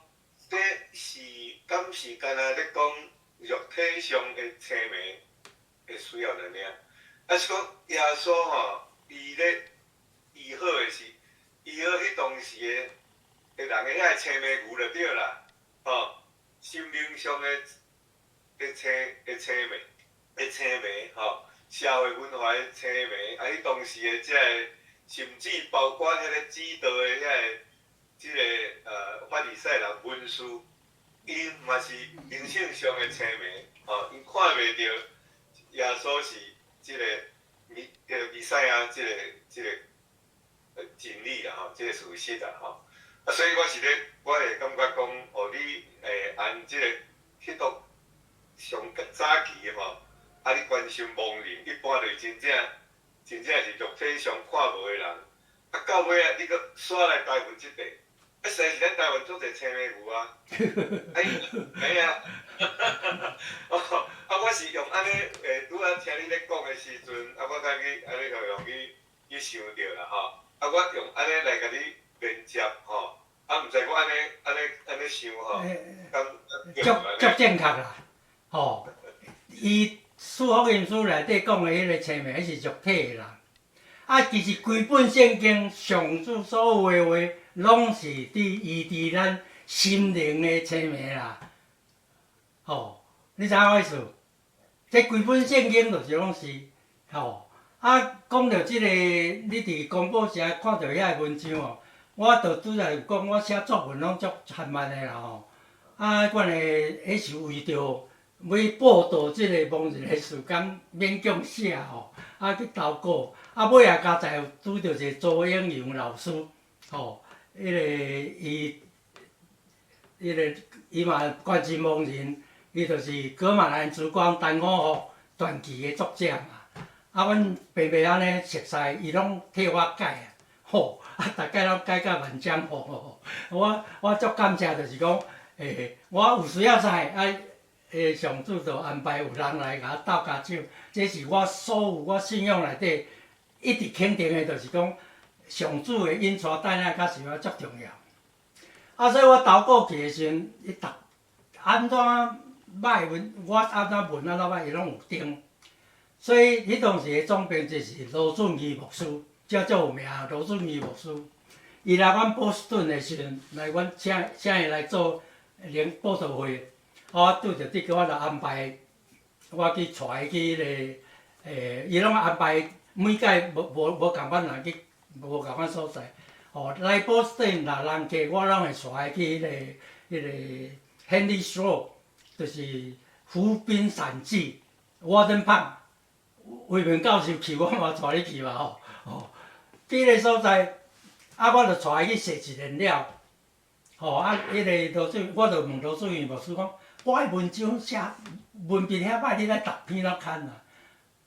這是敢是干焦咧講肉體上的青盲的需要爾爾，啊是講耶穌吼，伊咧醫好的是醫好彼當時的人的遐個青盲牛就對啦，吼，心靈上的青盲吼，社會文化的青盲，啊，彼當時的這个，甚至包括彼個指導的遐个，這个法利賽人文士，伊嘛是靈性上的青盲，吼，𪜶看袂著耶穌是這个彌賽亞這個真理啦，吼，這個事實啦，吼。啊，所以我是咧，我會感覺講，哦，你按這個彼度上早期的吼，啊，你關心盲人，一般就是真正真正是肉體上看無的人，啊，到尾啊，你閣煞來台灣這塊，啊，實在是咱台灣足濟青盲牛啊，哎，嘿啊，哦，啊，我是用按呢，拄仔聽你咧講的時陣，啊，我才去按呢用去想著啦，吼，啊，我用按呢來共你連接，吼，啊，毋知講按呢想吼，足足正確啦，吼，伊四福音書內底講的彼个青盲，彼是肉體的人。啊，其實規本聖經上主所有的話，攏是佇醫治咱心靈的青盲啦。吼，你知影我意思？這規本聖經就是攏是，吼。啊，講著這个，你佇公報社看著遐个文章哦，我就拄才有講，我寫作文攏足緩慢的啦吼。啊，阮的彼是為著欲報導這个盲人的事工，勉強寫吼，啊去投稿，啊尾仔佳哉有拄著一個周英陽老師，吼，彼个伊，彼个伊嘛關心盲人，伊就是噶瑪蘭之光陳五福傳記的作者嘛。啊，阮平平按呢熟似，伊攏替我改啊，吼，啊，逐擺攏改甲萬漿糊吼。我足感謝，就是講，我有需要在啊，上主就安排有人來共我鬥跤手，這是我所有我信仰內底一直肯定的，就是講上主的引帶帶領較是我足重要。啊，所以我投稿去的時陣，伊逐按怎歹文，我按怎文按怎歹，伊攏有登。所以彼當時的總編輯是羅俊義牧師，這足有名羅俊義牧師。伊來阮波士頓的時陣，來阮請伊來做靈報道會，我拄著得我就安排我去帶伊去彼个，伊攏安排每屆無仝款人去，無仝款所在。哦，來波士頓若人客，我攏會帶伊去彼个 Henry Shore，就是湖濱散記，Walden Pond。魏明教授去，我嘛帶你去嘛吼。哦，彼个所在，啊，我就帶伊去踅一輪了。吼，啊，彼个羅俊，我就問羅俊義牧師講，我的文章寫文筆遐歹，你來逐篇攏看啊？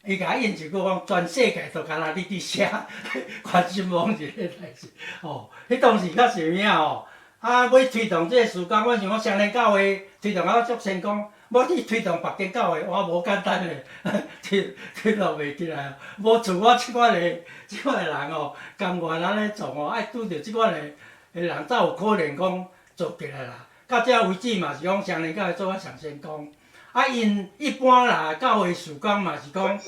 伊共我應一句講，全世界就干焦你佇寫關心盲人的代誌。吼，彼當時較是有影吼。啊，欲推動這个事工，我想講雙連教會推動啊足成功，欲去推動別間教會，哇，無簡單的，推動袂起來。無像我這款的人哦，甘願按呢做哦，愛拄著這款的人才有可能講做起來啦。到這為止嘛是講雙連教會做較上成功。啊，𪜶一般啦，教會事工嘛是講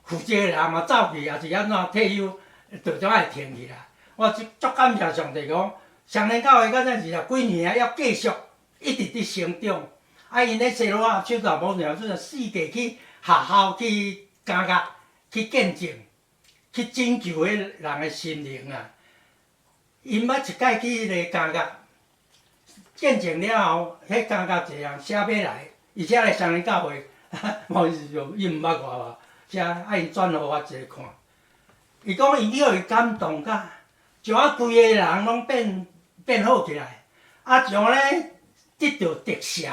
負責的人嘛走去，抑是按怎退休，就總愛停去啦。我足感謝上帝講，双连教會到這20幾年啊，猶繼續一直佇成長。啊，𪜶咧西羅亞手大無娘，就是四界去學校去監獄去見證，去拯救彼人的心靈啊。𪜶捌一擺去彼个監獄見證了後，彼監獄一個人寫欲來，而且來雙連教會，無是伊毋捌我啊，寫啊𪜶轉予我一个看。伊講伊去予伊感動甲，將啊規个人攏變變好起來，啊像咧得著特赦，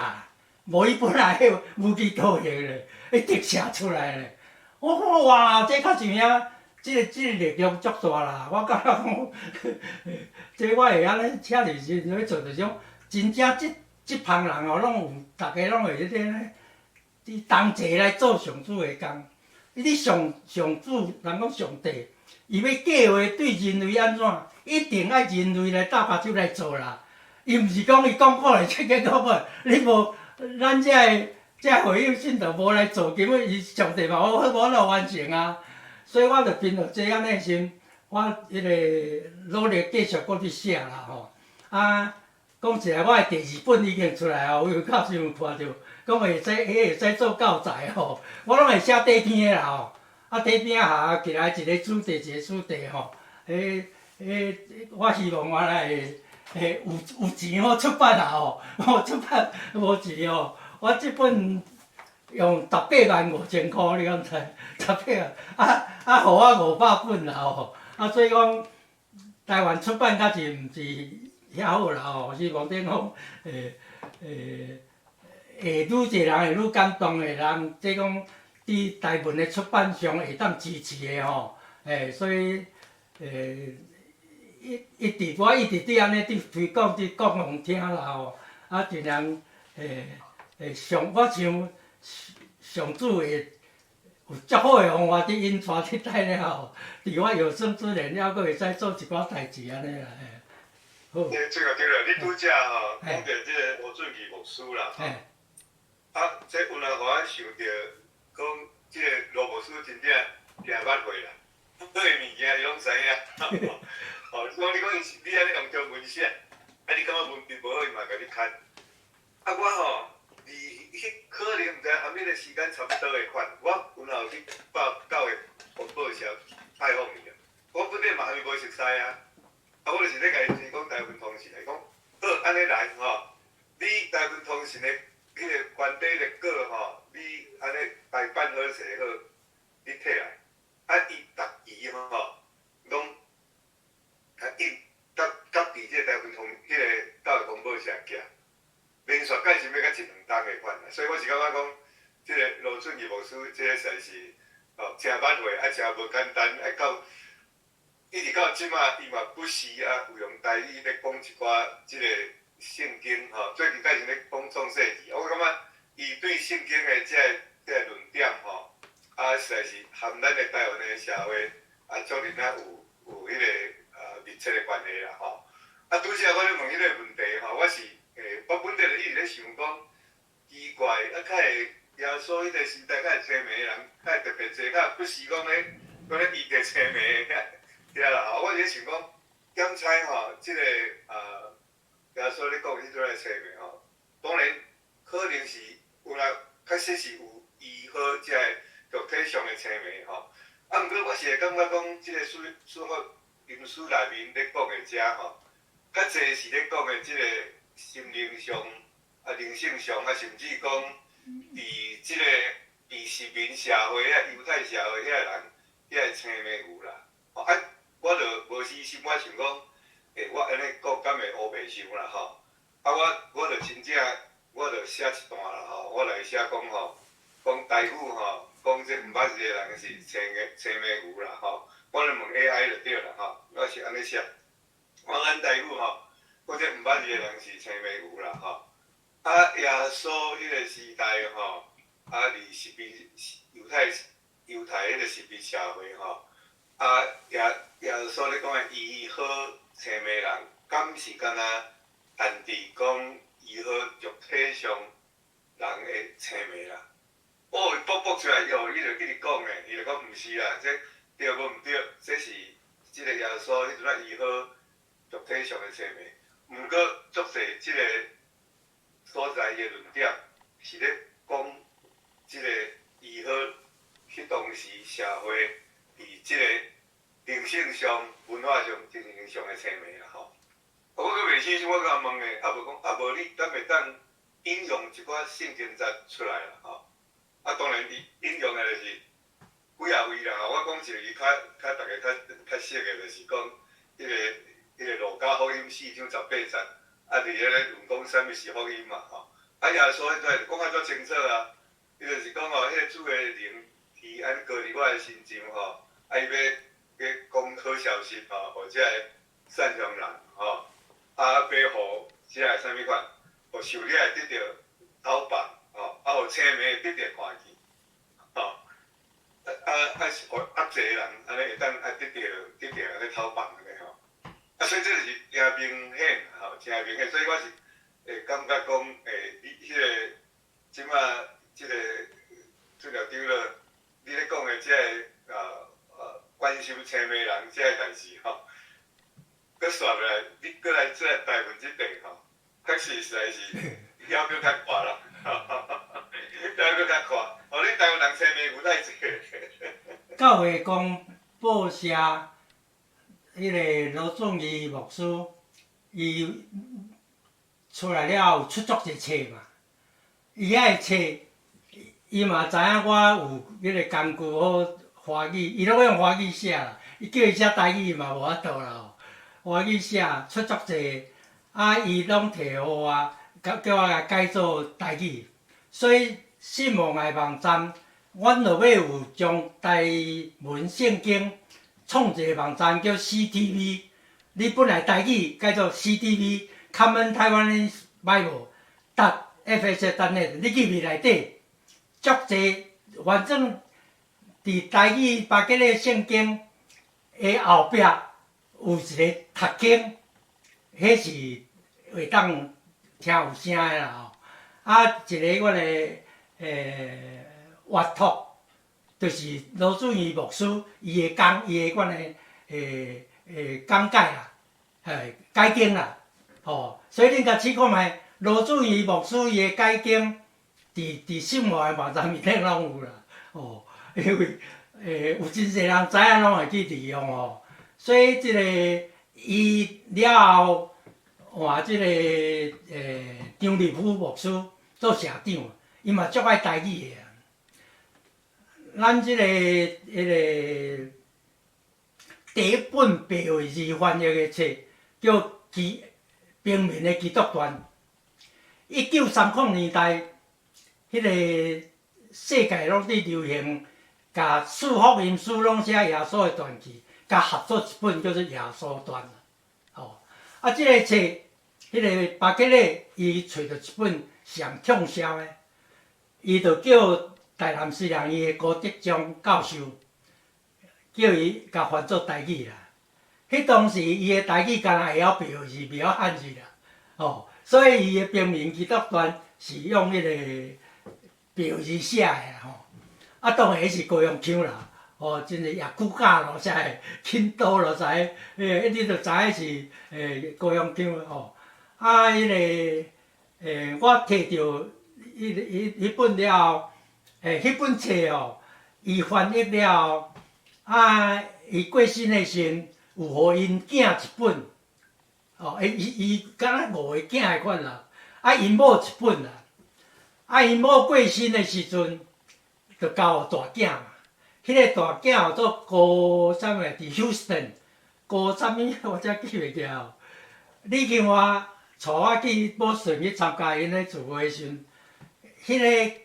無伊本來彼無期徒刑咧，伊特赦出來咧。我講哇，這較是影，這個力量足大啦！我感覺講，這我會按呢寫佇時陣做這種，真正這這幫人哦，攏有，逐家攏會彼個咧，佇同齊來做上主的工。伊咧上上主，人講上帝，伊欲計劃對人類按怎，一定愛人類來搭把手來做啦。伊毋是講伊講過來，這個講過來，你無咱這个這會友信徒無來做，根本伊上帝嘛無無法度完成啊。所以我就憑著這按呢心，我彼个努力繼續閣去寫啦吼。啊，講起來，我的第二本已經出來哦，有教授有看著，講會使，彼會使做教材吼，我攏會寫短篇的啦吼。啊，短篇合起來一個主題一個主題吼，彼彼我希望我來會會有有錢好出版啦吼，無出版無錢吼，我這本用185,000箍，你敢知？十八萬，啊啊，予我500本啦吼，啊，所以講台灣出版較是毋是遐好啦吼，希望頂講會會會愈濟人會愈感動的人，這講佇台文的出版上會當支持的吼，欸，所以欸一一直我一直佇按呢佇推廣佇講予人聽啦吼，啊，盡量會會上我想上主會有足好的方法佇引帶佇帶了後，佇我有生之年猶閣會使做一寡代誌按呢啦，嘿。好。欸，最後對了，你拄才吼講著這个吳俊義牧師啦，吼，啊，這有人予我想著講，這个羅牧師真正定捌會啦，好的物件伊攏知影。哦，你講你講伊是你按呢用中文寫，啊，你感覺文筆無好，伊嘛共你看。啊，我吼，佇彼可能毋知含彼个時間差不多的款，我有哪有去報教會廣播社拜訪伊啊。我本底嘛含伊無熟似啊，啊，我就是咧共伊推廣台灣通訊，伊講好，按呢來吼，你台灣通訊的彼个官底的稿吼，你按呢排版好勢好，你摕來，啊，伊逐期吼，攏共印，佮佮佇這個台灣通彼个教會廣播社寄。連續計是欲甲一兩冬的款啦，所以我是感覺講，這个羅俊義牧師，這个實在是哦，誠捌會，啊，誠無簡單，啊，到一直到這馬，伊嘛不時啊有用台語咧講一寡這个聖經吼，最近開始咧講創世記，我感覺伊對聖經的這个這个論點吼，啊，實在是含咱的台灣的社會啊，足爾仔有有彼个啊密切的關係啦吼。啊，拄才我咧問彼个問題吼，我是。欸，我本底就一直咧想講，奇怪，啊，較會耶穌彼个時代較會青盲的人，較會特別濟，較不是講咧講咧醫著青盲的，對啦。我是咧想講，檢猜吼，這个啊，耶穌咧講彼陣的青盲吼，當然可能是有啦，確實是有醫好這个肉體上的青盲吼。啊，毋過我是會感覺講，這个書書法經書內面咧講的這吼，較濟是咧講的這个。心靈上、啊，靈性上啊，甚至講佇這個佇殖民社會啊、猶太社會遐人，遐個青盲牛啦。哦啊，我就無私心，我想講，欸，我按呢講敢會烏白想啦吼。啊，我我就真正，我就寫一段啦吼，我來寫講吼，講台語吼，講這毋捌字的人是青個青盲牛啦吼。我來問 AI 就對啦吼，我是按呢寫。我咱台語吼。講這毋捌字的人是青盲牛啦吼，啊，耶穌彼個時代吼，啊，佇殖民猶太猶太彼個殖民社會吼，啊，耶耶穌咧講的醫好青盲人，敢是敢若單佇講醫好肉體上人的青盲啦？哦，伊卜卜出來喲，伊就一直講的，伊就講毋是啦，這對無毋對？這是這個耶穌彼陣仔醫好肉體上的青盲。毋過足濟這個所在的論點是咧講這個如何彼當時社會佇這個靈性上、文化上、精神上的青盲啦吼。我閣袂死，我共問的，啊無講啊無你敢會當引用一寡聖經節出來啦吼？啊，當然伊引用的就是幾仔位啦吼。我講一個伊較較逐家較較熟的，就是講彼個路加福音四章十八節，啊，佇彼個論講啥物是福音嘛吼。啊，耶穌彼跩講甲足清楚啊，伊就是講吼，彼個主的靈伊按擱佇我的身上吼，啊，伊欲欲講好消息吼，予這个善良人吼，啊，欲予這个啥物款，予受掠的得著解放吼，啊，予青盲的得著看見，吼，啊啊啊是予壓制的人按呢會當啊得著得著按呢解放按呢吼，啊，所以這就是誠明顯吼，誠明顯，所以我是會感覺講，欸，你彼個這馬這個這個長老，你咧講的這个關心青盲人這个代誌吼，閣煞落來，你閣來這個台灣這塊吼，確實實在是猶閣較闊啦，猶閣較闊。哦，你台灣人青盲有太濟。教會公報社，彼个羅俊義牧師，伊出來了後出足濟冊嘛，伊遐的冊，伊嘛知影我有彼个工具好華語，伊攏用華語寫啦，伊叫伊寫台語嘛無法度啦吼。華語寫出足濟，啊，伊攏提予我，叫叫我共改做台語，所以信望愛網站，阮落尾有將台文聖經創一個網站叫 CTV，你本來台語改做 CTV，Common Taiwanese Bible dot fs dot net，你去內底足濟，反正佇台語巴結的聖經的後壁有一個讀經，彼是會當聽有聲的啦吼。啊，一个阮的閱讀，就是羅俊義牧師伊的講，伊的阮的講解啦，嘿，解經啦，吼，所以恁共試看覓，羅俊義牧師伊的解經，佇信望的網站面頂攏有啦，吼，因為有真濟人知影攏會去利用吼，所以這個伊了後換這個張立夫牧師做社長，伊嘛足愛台語的啊。咱這個彼個第一本白話字翻譯的冊叫《基平民的基督傳》。1930年代，彼個世界攏佇流行，共四福音書攏寫耶穌的傳記，共合做一本叫做《耶穌傳》。吼，啊，這個冊，彼個巴結咧，伊揣著一本上暢銷的，伊就叫台南師人伊的高德章教授，叫伊共翻做台語啦。彼當時伊的台語敢若會曉白話字，袂曉漢字啦，吼，所以伊的平民基督傳是用彼個白話字寫的啦，吼。啊，當然彼是高雄腔啦，吼，真是也久教咯，才會緊刀咯，才你就知影是高雄腔吼。啊，彼個我摕著彼彼彼本了後，彼本冊吼，伊翻譯了後，啊，伊過身的時陣，有予𪜶囝一本，哦，伊伊敢若五个囝的款啦，啊，𪜶某一本啦，啊，𪜶某過身的時陣，就交予大囝嘛。彼個大囝叫做高啥物，佇 Houston，高啥物我才記袂記吼。李金華帶我去波士頓去參加𪜶咧聚會時陣，彼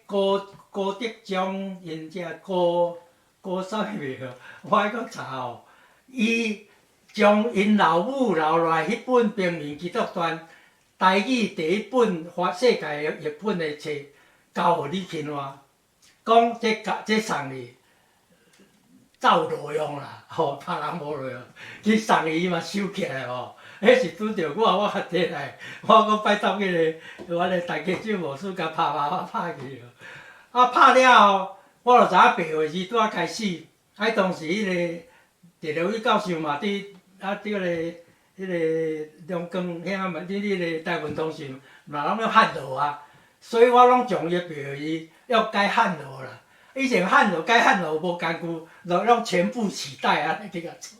個高高德章𪜶遮高高啥物袂我愛閣查吼，伊將𪜶老母留落來彼本《平民基督傳》台語第一本發世界譯本的冊，交予李金華，講這交這送你，才有路用啦，吼，別人無路用，去送伊伊嘛收起來吼。彼是拄著我，我較摕來，我閣拜託彼個阮的陳家酒牧師共拍拍拍拍去。啊，拍了後，我就知影白話字拄仔開始，啊，當時彼個謝良宇教授嘛佇啊佇彼個彼彼个龍光遐嘛，你彼个台文通訊嘛攏用漢羅啊，所以我攏將伊標伊要改漢羅啦。以前漢羅改漢羅無工具，就攏全部取代按呢去共創。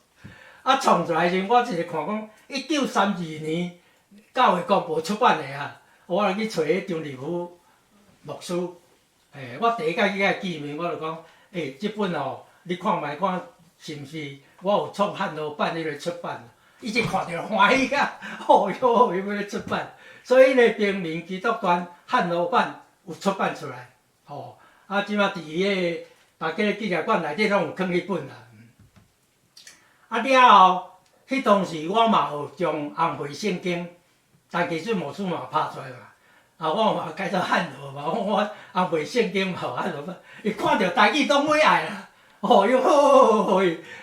啊，創出來時，我就是看講1932年教會公報出版的啊，我就去揣彼張立夫牧師，欸，我第一擺去共伊見面，我就講，欸，這本吼，你看覓看是毋是我有創漢羅版彼個出版？伊一看著歡喜甲，哦喲，伊欲出版，所以彼個平民基督團漢羅版有出版出來，吼，啊，這馬佇彼個大家紀念館內底攏有囥彼本啦。啊了後，彼當時我嘛有將紅皮聖經，陳其順牧師嘛拍出來嘛，啊，我嘛改做漢羅嘛，我我紅皮聖經嘛有漢羅版，伊看著台語攏欲愛啦，哦喲，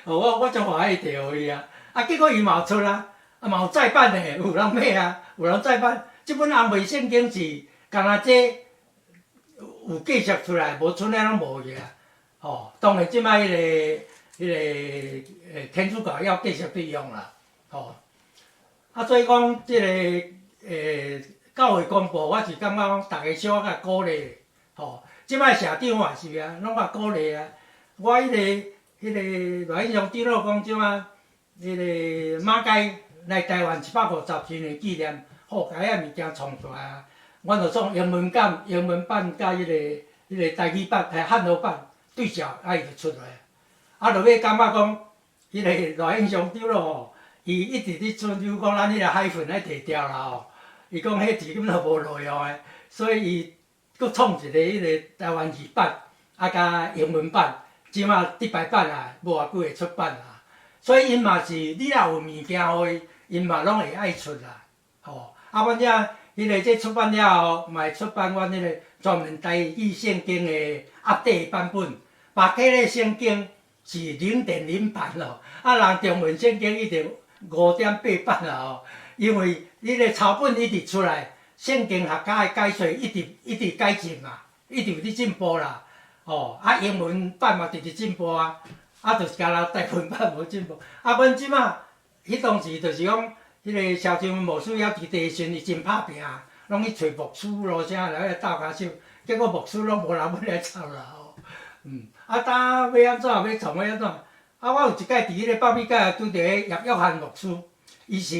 我我足歡喜著伊啊，啊結果伊嘛有出啊，啊嘛有再版的，有人買啊，有人再版，這本紅皮聖經是干焦這有繼續出來，無出來攏無去啊，吼，當然這擺彼個。彼個天主教猶繼續佇用啦，吼。啊，所以講這个教會公報，我是感覺講逐家小可鼓勵，吼。這擺社長嘛是啊，攏較鼓勵啊。我彼个賴英雄長老講，這擺彼个馬偕來台灣150周年紀念，好，共遐物件創出來啊。阮就創英文版、英文版佮彼个台語版、漢羅版對照，啊，伊就出來。啊，落尾感覺講，彼个賴英雄長老吼，伊一直佇出，比如講咱彼个海粉愛提掉啦吼，伊講彼字根本就無路用的，所以伊閣創一个彼个台灣字版，啊，佮英文版，這馬得排版啊，無偌久會出版啦。所以𪜶嘛是，你若有物件予伊，𪜶嘛攏會愛出啦，吼。啊，阮遮彼个這出版了後，嘛會出版阮彼個專門台語聖經的 update 版本，巴克禮聖經是0.0版咯，啊，人中文聖經一定5.8版啦吼，因為彼個抄本一直出來，聖經學家的解說一直一直改進嘛，一直有佇進步啦，吼，啊，英文版嘛直直進步啊，啊，就是干焦台文版無進步。啊，阮這馬彼當時就是講，彼個蕭正牧師猶佇地時，伊真拍拚，攏去揣牧師咯啥來鬥跤手，結果牧師攏無人欲來插啦吼。啊，當欲按怎欲創欲按怎？啊，我有一擺佇彼個北美界拄著彼葉約翰牧師，伊是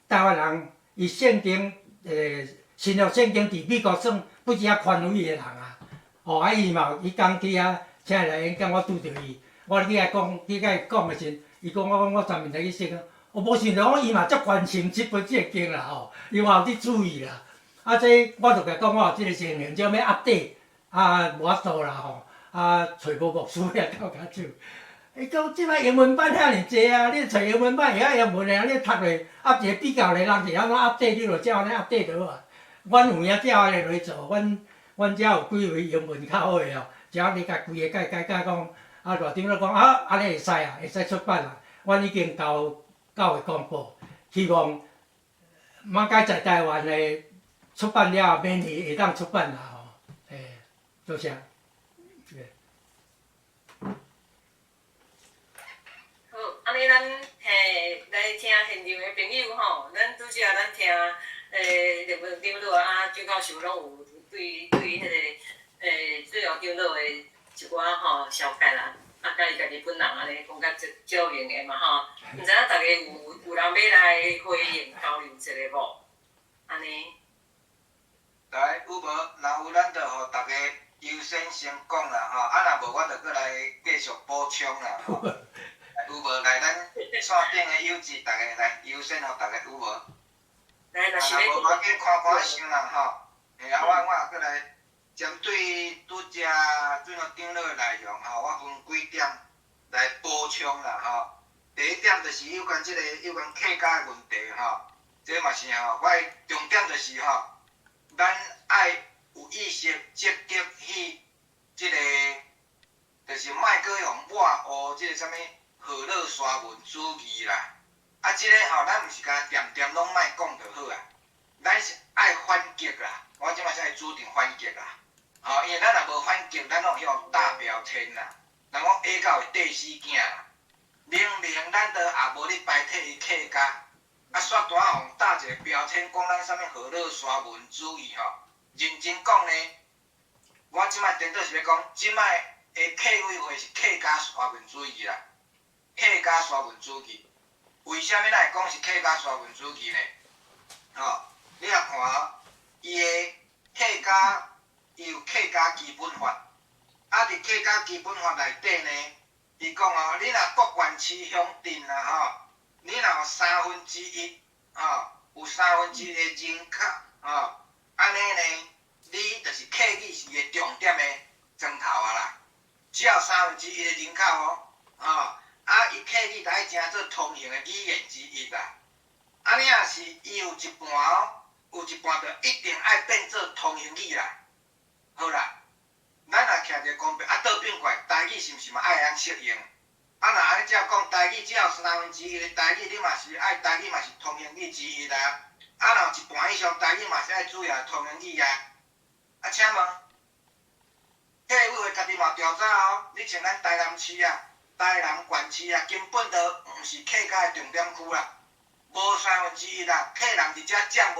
台灣人，伊聖經新約聖經佇美國算不止較權威的人啊。哦，啊，伊嘛有彼工去遐請伊來演講，我拄著伊，我去共講，去共伊講的時陣，伊講我講我專門來去識啊，我無想著講伊嘛足關心這本這個經啦吼，伊嘛有佇注意啦。啊，這我就共伊講，我有這個情形，這欲 update，啊，無法度啦吼。啊，揣無牧師遐鬥跤手。伊講這擺英文版遐爾濟啊，你揣英文版會曉英文的啊，你讀咧啊一個比較咧，人是按怎 update，你就照按呢 update 就好啊。阮有影照按呢落做，阮遮有幾位英文較好的哦，只要你共規个改改改講，啊賴長老講啊，按呢會使啊，會使出版啊。阮已經交教會公報，希望馬偕在台灣的出版了，明年會當出版啦吼。欸，多謝。好，按呢咱嘿來聽現場的朋友吼，咱拄才咱聽劉文長老啊，周教授攏有對對彼個最後長老的一寡吼紹介啦，啊，佮伊家己本人按呢講較足少用的嘛吼，毋知影逐家有人欲來回應交流一下無？按呢。來，有無？若有，咱就予逐家優先先講啦吼，啊，若無，我就閣來繼續補充啦吼。有無？來，咱線頂的友誼，逐家來優先予逐家有無？來，若是若無，趕緊看看想啦吼。嘿啊，我閣來針對拄才俊樂長老的內容吼，我分幾點來補充啦吼。第一點就是有關這個有關客家的問題吼，這嘛是吼，我的重點就是吼，咱愛有意識積極去這個，就是莫閣用抹烏這個啥物河洛沙文主義啦。啊，這个吼，咱毋是干焦恬恬攏莫講就好啊，咱是愛反擊啦。我這擺是愛主張反擊啦，吼，因為咱若無反擊，咱攏會予大標籤啦。人講下狗會綴死囝啦，明明咱都也無咧排斥伊客家，啊，煞拄仔予打一个標籤，講咱啥物河洛沙文主義吼。認真講呢，我這擺顛倒是欲講，這擺的客委會是客家沙文主義啦，客家沙文主義。為啥物咱會講是客家沙文主義呢？吼，你若看哦，伊的客家，伊有客家基本法，啊，佇客家基本法內底呢，伊講哦，你若各縣市鄉鎮啊吼，你若有三分之一，吼，有三分之一的人口，吼，按呢呢，你就是客語是伊的重點的磚頭啊啦。只要三分之一的人口哦，吼，啊，伊客語就愛成做通行的語言之一啦。按呢也是伊有一半哦，有一半就一定愛變做通行語啦。好啦，咱若徛一个公平，啊，倒轉過來，台語是毋是嘛愛按適應？啊，若按呢照講，台語只要三分之一的台語，你嘛是愛台語嘛是通行語之一啦。啊，若有一半以上台語嘛是愛主要通行語啊。啊，請問，客委會家己嘛調查哦，你像咱台南市啊、台南縣市啊，根本就毋是客家的重點區啦，無三分之一啦，客人佇遮佔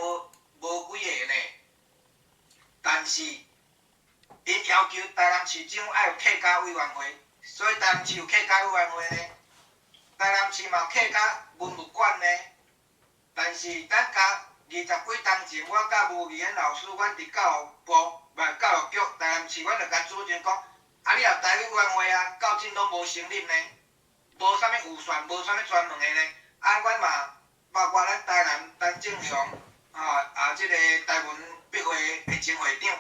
無幾个呢。但是，𪜶要求台南市政府愛有客家委員會，所以台南市有客家委員會呢。台南市嘛有客家文物館呢。但是咱共二十幾冬前，我佮吳義賢老師，阮佇教育部，毋教育局台南市，阮就共主任講，啊，你也台語委員會啊，到今攏無成立呢，無啥物預算，無啥物專門的呢。啊，阮嘛，包括咱台南陳正雄，啊，這個台文筆會的前會長，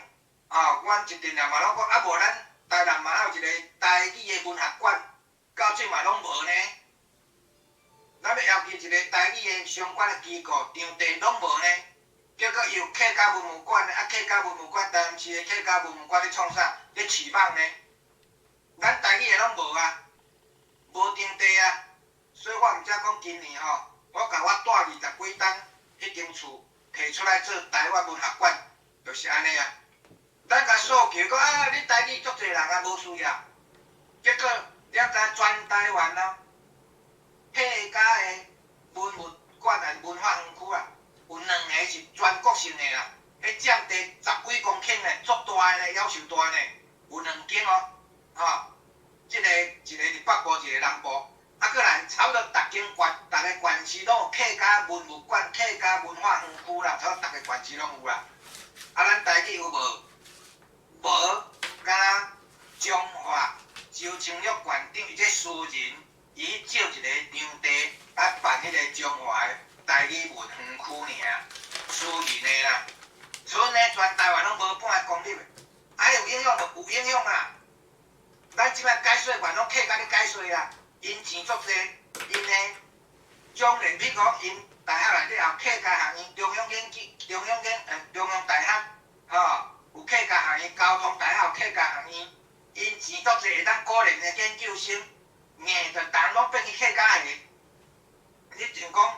啊，阮一陣啊嘛攏講，啊無咱台南嘛有一個台語的文學館，到這嘛攏無呢。咱欲要求一個台語的相關的機構場地攏無呢，結果伊有客家文物館，啊客家文物館台南市的客家文物館咧創啥？咧飼蠓呢？咱台語的攏無啊，無場地啊，所以我毋才講今年吼，我共我蹛二十幾冬彼間厝提出來做台灣文學館，就是按呢啊。咱共訴求講啊，你台語足濟人啊，無需要。結果你知全台灣啊，客家的文物館還是文化園區啊，有兩个是全國性的啦，彼佔地十幾公頃呢，足大的呢，夭壽大呢，有兩間哦，吼，這个一个佇北部，一个南部，啊，閣來差不多逐間縣、逐个縣市攏有客家文物館、客家文化園區啦，差不多逐个縣市攏有啦。啊，咱台語有無？無，敢若彰化周清玉縣長伊這私人，伊借一个場地啊辦彼个彰化的台語文園區爾，私人的啦。所以呢，全台灣攏無半个公立的，啊有影響無？有影響啊！咱這擺改稅權攏客家咧改稅啊，𪜶錢足濟，𪜶呢，將連比如講，𪜶大學內底有客家學院、中央研究、中央研中央大學，吼，有客家學院、交通大學有客家學院，𪜶錢足濟，會當鼓勵的研究生，硬就逐項攏變去客家的。你像講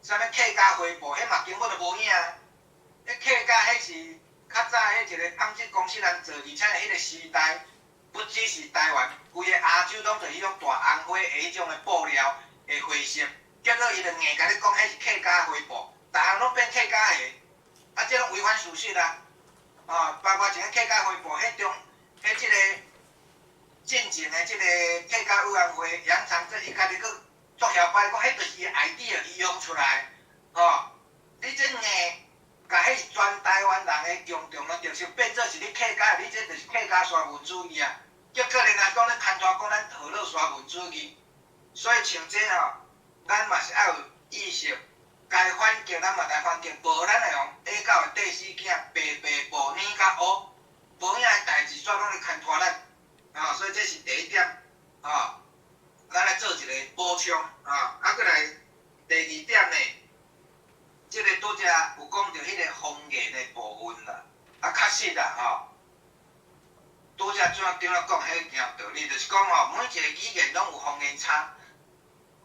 啥物客家花布，彼嘛根本就無影。彼客家彼是較早彼一個紡織公司人做，而且彼個時代不只是台灣，規个亞洲攏做彼種大紅花的彼種的布料的花色，結果伊就硬共你講彼是客家花布，逐項攏變客家的，啊，這攏違反事實啊！啊，包括一个客家花布，彼種彼這個進前的這個客家委員會楊長政，伊家己閣作囂擺講，彼就是伊 idea，伊用出來，吼，你這硬共彼是全台灣人的共同的特色變做是你客家，你這就是客家沙文主義啊！結果連來講咧牽拖講咱河洛沙文主義，所以像這吼，咱嘛是愛有意識，該反擊咱嘛來反擊，無咱會予下狗的綴死囝白白暴攆甲烏，無影的代誌煞攏咧牽拖咱，啊，所以這是第一點，啊，咱來做一個補充，啊，啊，閣來第二點呢，這個拄才有講著彼個方言的部分啦，啊，確實啦，吼，拄才怎長仔講彼件道理，就是講吼，每一個語言攏有方言差，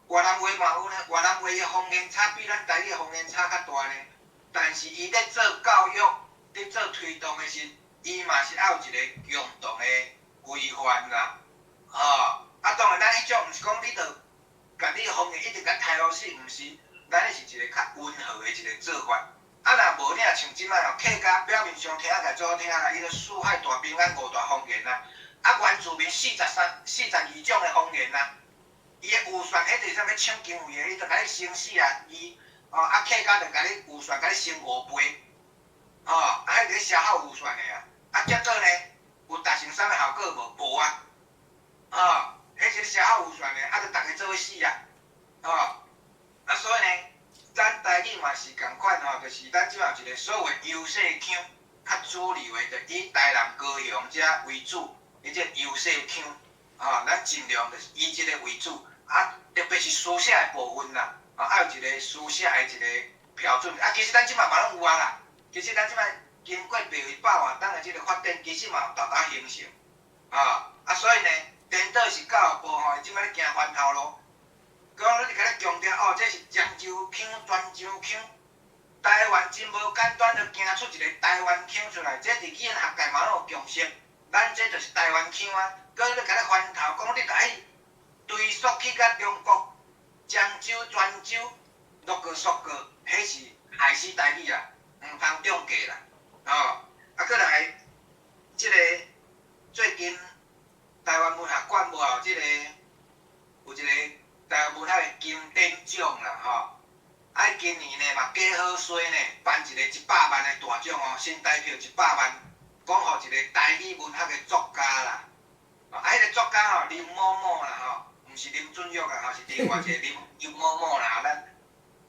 越南話嘛有呢，越南話的方言差比咱台語的方言差較大呢。但是伊咧做教育、咧做推動的時，伊嘛是愛有一個共同的規範啦，吼。啊，當然咱彼種毋是講你著共你方言一直共刣予死，毋是。咱彼是一个較溫和的一個做法。啊，若無你若像這擺吼，客家表面上聽起來足好聽啦，伊就四海大平安五大方言啦，啊，原住民43、42種的方言啦，伊的預算彼就是啥物搶經費的，伊就共你升42，哦，啊，客家就共你預算共你升5倍，哦，啊，彼就咧消耗預算的啊，啊，結果呢，有達成啥物效果無？無啊，哦，彼是咧消耗預算的，啊，就逐家做伙死啊，哦，啊，所以呢，咱台語嘛是仝款吼，就是咱這擺有一個所謂優勢腔，較主流的，就以台南、高雄遮為主，彼這優勢腔，吼，咱盡量就是以這個為主，啊，特別是書寫的部分啦，啊，愛有一個書寫的一個標準，啊，其實咱這擺嘛攏有啊啦，其實咱這擺經過白話百活動的這個發展，其實嘛有沓沓形成，啊，啊，所以呢，顛倒是教育部吼，伊這擺咧行翻頭路。講你共咧強調哦，這是漳州腔、泉州腔，台灣真無簡單，就行出一個台灣腔出來。這佇語言學界嘛攏有共識，咱這就是台灣腔啊。閣你共咧翻頭講，你共伊追溯去甲中國漳州、泉州，落個溯過，彼是害死台語啊，毋通中計啦，哦，啊，閣來，這個最近台灣文學館無有這個有一個。台灣文學的金典獎啦，吼！啊，今年呢嘛加好衰呢，頒一個100萬的大獎哦，新台票一百萬，講予一個台語文學的作家啦。啊，彼個作家吼林某某啦吼，毋是林俊玉啊，吼是另外一個林林某某啦。咱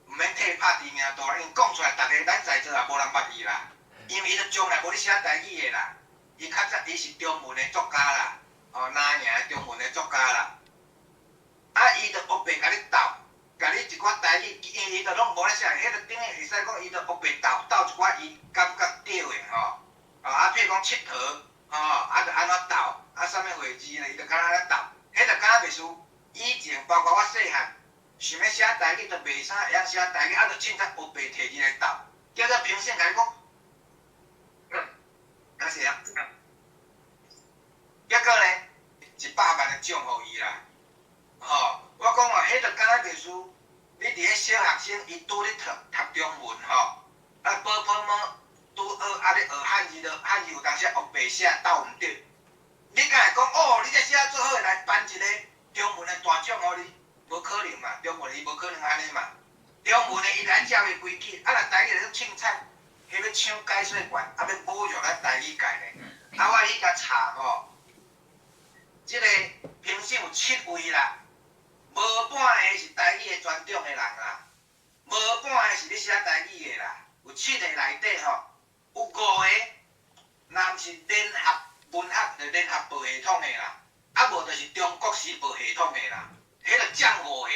毋免替伊拍知名度啦，因為講出來，逐个咱在座也無人捌伊啦。因為伊就從來無咧寫台語的啦，伊較早伊是中文的作家啦，吼南洋的中文的作家啦。啊！伊就烏白共你鬥，共你一寡台語，因為伊就攏無咧寫，彼個等於會使講，伊就烏白鬥鬥一寡伊感覺對的吼。啊，譬如講𨑨迌，吼，啊，就按怎鬥，啊，啥物貨字咧，伊就敢若按呢鬥，彼就敢若袂輸。以前包括我細漢，想欲寫台語，就袂啥會曉寫台語，啊，就凊彩烏白提字來鬥，結果評審共你講，啊是啊，結果呢，100萬的獎予伊啦。吼，我講哦，彼就敢若袂輸，你佇咧小學生，伊拄咧讀讀中文吼，啊，波波麼拄學啊咧學漢字，就漢字有當時烏白寫鬥毋對，你敢會講哦？你這寫做好來頒一個中文的大獎予你？無可能嘛，中文伊無可能按呢嘛。中文的伊來照伊規矩，啊若台語咧凊彩，彼欲搶解說權，啊欲侮辱咱台語界咧。啊，我去共查吼，這個評審有七位啦。無半个是台語的專長的人啦，無半个是咧寫台語的啦。有七个內底吼，有五個，若毋是聯合文學，就聯合報系統的啦，啊無就是中國時報系統的啦，彼就佔五個。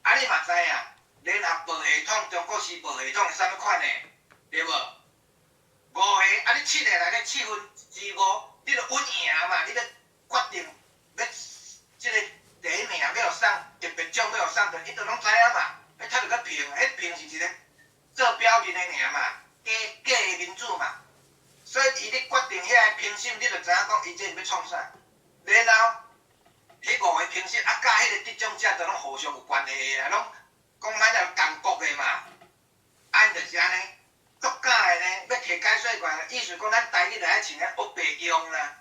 啊你嘛知影，聯合報系統、中國時報系統是啥物款的，對無？五個，啊你七個內底5/7，你就穩贏嘛，你就決定欲這個。第一名欲予送特別獎，欲予送，就伊就攏知影嘛。彼頭就閣評，彼評是一個做表面的爾嘛，假假的民主嘛。所以伊咧決定遐个評審，你就知影講伊這是欲創啥。然後，彼五個評審啊，佮彼個得獎者都攏互相有關係的啊，攏講歹聽仝國的嘛。按就是按呢，足假的呢，欲提解說權，意思講咱台語就愛像遐烏白用啦，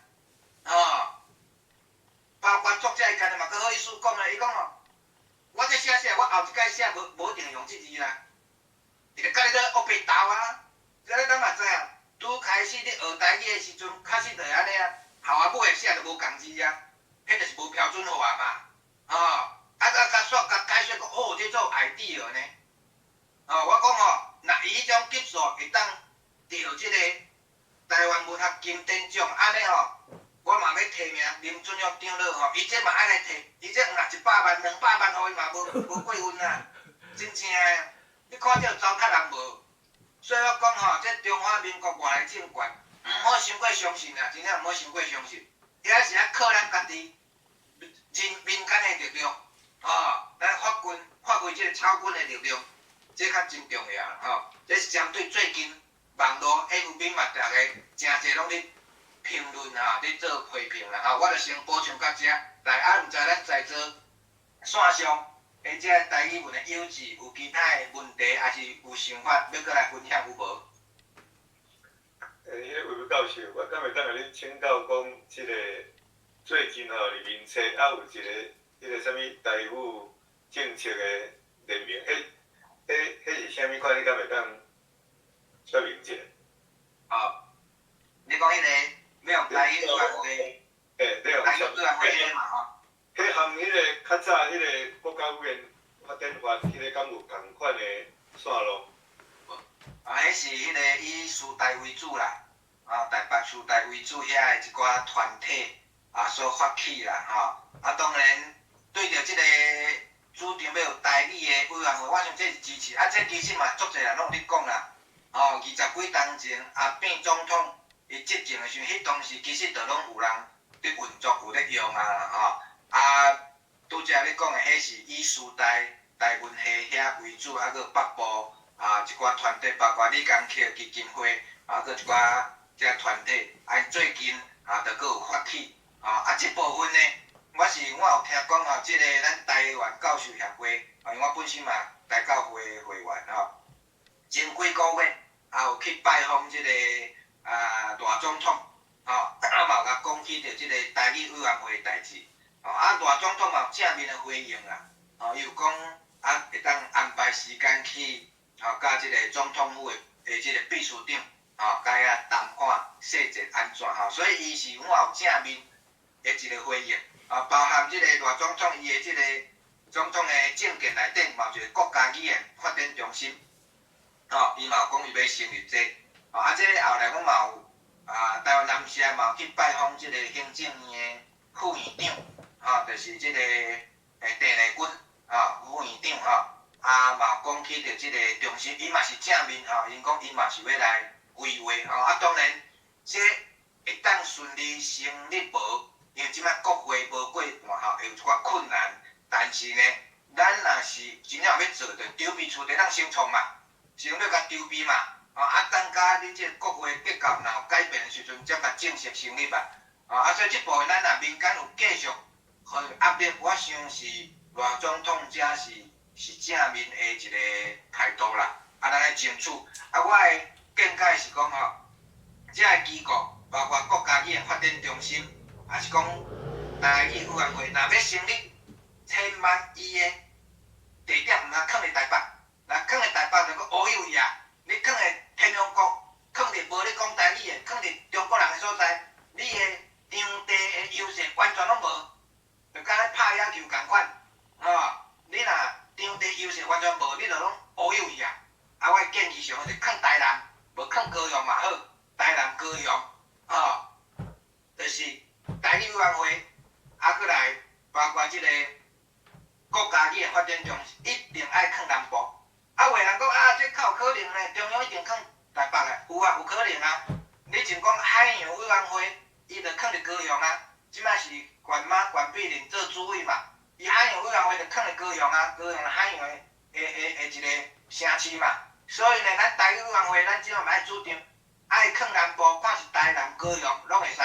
吼。包括作者伊家己嘛，閣好意思講咧，伊講哦，我這寫寫，我後一擺寫無無一定會用這字啦。伊就共你咧烏白鬥啊！這咱嘛知影，拄開始你學台語的時陣，確實就是按呢啊，後仔尾寫就無仝字啊，彼就是無標準化嘛，吼！啊啊，佮煞共解說講，哦，這做 idea 呢？哦，我講吼，若伊彼種級數會當得這個台灣文學金典獎，按呢吼。我嘛欲提名林俊玉長老吼，伊這嘛愛來提，伊這毋若100萬、200萬予伊嘛無無過分啊，真正的，你看著糟蹋人無？所以我講吼，這中華民國外來政權，毋好傷過相信啊，真正毋好傷過相信，遐是愛靠咱家己人民間的力量，吼，來發軍發揮這個草根的力量，這較真重要吼。這是針對最近網路 FB 嘛，逐个誠濟攏咧評論啊，咧做批評啦，吼，我就先補充到遮。來，啊，毋知咱在座線上的這个台語文的幼稚，有其他的問題，抑是有想法欲閣來分享有無？欸，彼個魏教授，我敢會當共你請教講，這个最近吼，佇面冊啊有一个彼个啥物台語政策的聯盟，彼是啥物款？你敢會當說明一下？哦，你講彼個欲用台語委員會，欸，你用台語委員會彼個嘛吼？彼含彼个較早彼个國家語言發展法，彼个敢有仝款的線路？啊，彼是彼个以師大為主啦，啊，台北師大為主遐的一寡團體啊所發起啦，吼。啊，當然對著這个主張欲有台語的委員會，我想這是支持。啊，這其實嘛，足濟人攏有咧講啦。吼，20幾冬前阿扁總統伊執政的時陣，彼當時其實就攏有人佇運作，有咧用啊，吼。啊，拄才你講的，彼是以師大台文系遐為主，啊，閣北部啊一寡團體，包括李江克基金會，啊，閣一寡這團體，啊，最近啊，就閣有發起，啊，這部分呢，我有聽講吼，這個咱台灣教授協會，啊，因為我本身嘛台教會的會員吼，前幾個月也有去拜訪這個啊賴總統，吼，啊嘛有共講起著這個台語委員會的代誌，吼，啊賴總統嘛有正面的回應啦，吼，伊有講啊會當安排時間去，吼，佮這個總統府的這個秘書長，吼，共遐談看細節按怎吼，所以伊是我有正面的一個回應，啊，包含這個賴總統伊的這個總統的政見內底嘛有一個國家語言發展中心，吼，伊嘛有講伊欲成立這個，吼，啊，這個後來我嘛有啊，台灣南社嘛有去拜訪這個行政院的副院長，吼，就是這個鄭麗君，吼，副院長吼，啊嘛有講起著這個中心，伊嘛是正面吼，𪜶講伊嘛是欲來規劃吼，啊當然這會當順利成立無？因為這擺國會無過半吼，會有一寡困難。但是呢，咱若是真正欲做，就籌備處就當先創嘛，先欲共籌備嘛，吼啊等甲恁這個國會結構若有改變的時陣，才共正式成立啊。啊，所以這部分咱若民間有繼續予壓力，我想是賴總統這是正面的一個態度啦。啊，咱愛爭取。啊，我的見解是講吼，這个機構包括國家語言發展中心，抑是講台語委員會，若欲成立，千萬伊的地點毋通囥佇台北，若囥佇台北就閣烏有去啊！你囥佇天龍國，囥佇無咧講台語的，囥佇中國人的所在，你的場地的優勢完全攏無，就敢若拍野球仝款，吼！你若場地優勢完全無，你就攏烏有去啊！啊，我的建議上是囥台南，無囥高雄嘛好，台南高雄，吼，就是台語委員會，啊，閣來包括這個國家語言發展中心，一定愛囥南部。啊，有的人講啊，這較有可能呢，中央一定囥台北的，有啊，有可能啊。你像講海洋委員會，伊就囥佇高雄啊，這擺是管媽管碧玲做主委嘛，伊海洋委員會就囥佇高雄啊，高雄海洋的一個城市嘛。所以呢，咱台語委員會，咱這擺嘛愛主張，愛囥南部，看是台南、高雄，攏會使，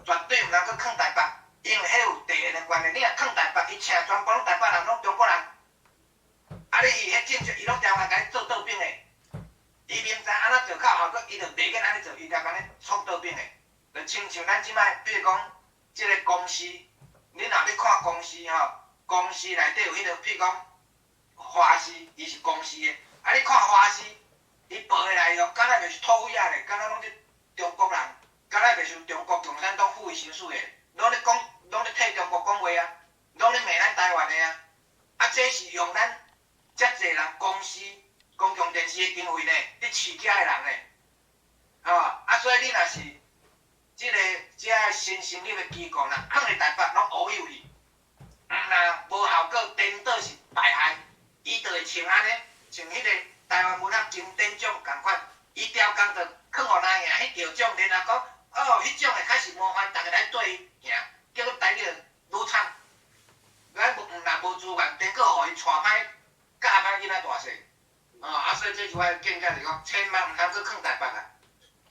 絕對毋通閣囥台北，因為彼有地緣的關係。你若囥台北，伊請全部攏台北人，攏中國人。啊！你伊彼政策，伊攏台灣共你做倒反的。伊明知按怎做較有效果，伊就袂免按呢做，伊就共你創倒反的。就親像咱這擺，比如講，這个公視，你若欲看公視吼，公視內底有彼个，譬如講華視，伊是公視的。啊，你看華視，伊報的內容，敢若袂是土匪仔咧，敢若攏是中國人，敢若袂是中國共產黨賦予形式的，攏咧講，攏咧替中國講話啊，攏咧罵咱台灣的啊。啊，這是用咱遮濟人公視公共電視的經費呢，佇飼遮的人呢，吼啊，所以你若是這个這个新成立的機構，若囥佇台北攏烏有去，毋若無效果，顛倒是敗害，伊就會像按呢，像彼個台灣文學金典獎仝款，伊刁工就囥予咱贏，彼得獎，然後講哦，彼種的較是模範，逐个來綴伊贏，結果台語就愈慘。咱無毋若無資源，顛閣予伊帶歹，教歹囡仔大細。哦，啊，所以這是我的見解，就是講，千萬毋通閣囥台北啊！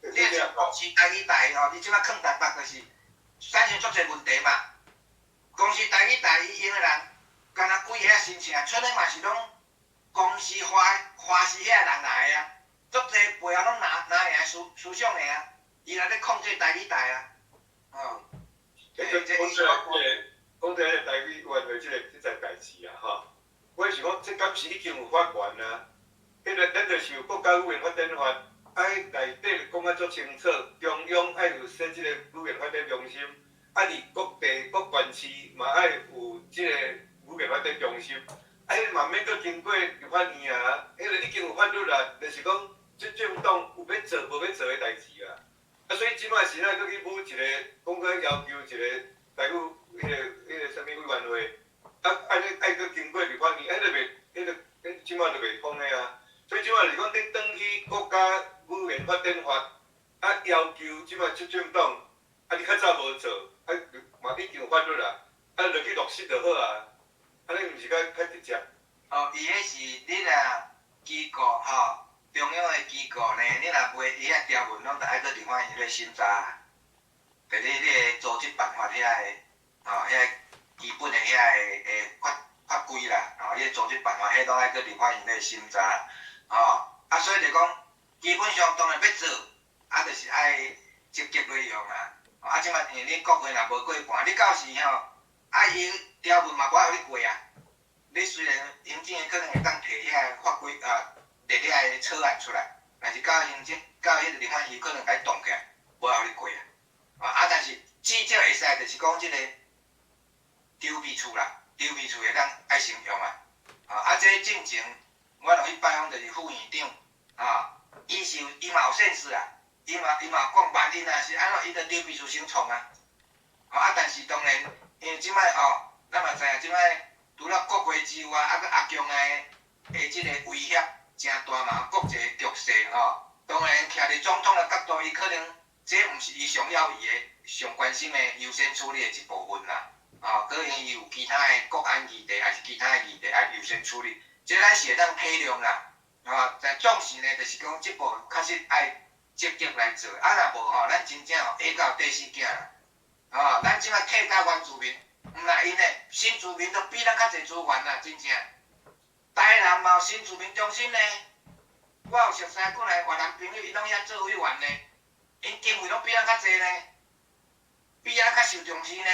你若像公視台語台吼，你這擺囥台北就是產生足濟問題嘛。公視台語台伊用的人，敢若幾个申請出來嘛是攏公司華華視遐人來的啊，足濟背後攏拿拿的思思想的啊，伊來咧控制台語台啊，哦。講到這個，講到這個台語委員會這這代誌啊，吼，我是講，這敢是已經有法源啊？彼個咱就是有國家語言發展法，啊，內底就講啊足清楚，中央愛有設這個語言發展中心，啊，佇各地各縣市嘛愛有這個語言發展中心，啊，彼嘛免閣經過立法院啊，彼個已經有法律啦，就是講這政黨有欲做無欲做的代誌啊。啊，所以這擺是咱閣去舞一個，講閣要求一個台語彼個啥物委員會，啊，按呢愛閣經過立法院，彼個袂，彼個彼這擺就袂通的啊。所以這擺就是講，你轉去國家語言發展法，啊，要求這擺執政黨，啊，你較早無做，啊，嘛已經有法律啦，啊，落去落實就好啊，按呢毋是較較直接？哦，伊彼是你若機構吼，中央的機構呢，你若袂伊遐條文攏著愛閣立法院咧審查，就你你的組織辦法遐个，吼，遐基本的遐个法法規啦，吼，你的組織辦法彼攏愛閣立法院咧審查，吼，啊，所以就講，基本上當然欲做，啊，就是愛積極來用啊，啊，這擺因為你國會若無過半，你到時吼，啊，伊條文嘛無愛予你過啊。你雖然行政的可能會當提遐個法規啊，提遐個草案出來，但是到行政到彼個立法院可能共伊擋起來，無愛予你過啊。啊，但是至少會使就是講這個籌備處啦，籌備處會當愛先用啊。啊，這進前我落去拜訪就是副院長，啊，伊是有伊嘛有 sense 啊，伊嘛有講萬一若是按怎，伊就籌備處先創啊。啊，但是當然，因為這擺吼，咱嘛知影這擺。除了國會之外，啊，閣阿共的這个威脅誠大嘛，國際局勢吼。當然，徛佇總統的角度，伊可能這毋是伊上要伊的、上關心的優先處理的一部分啦。吼，可能伊有其他的國安議題，還是其他的議題愛優先處理。這咱是會當體諒啦。吼，但總是呢，就是講這部分確實愛積極來做。啊，若無吼，咱真正吼下到底死囝啦。吼，咱這擺客家原住民。毋若𪜶的新住民都比咱較濟資源啦，真正。台南嘛有新住民中心呢，我有熟似過來越南朋友，伊攏遐做委員呢，𪜶經費攏比咱較濟呢，比咱較受重視呢。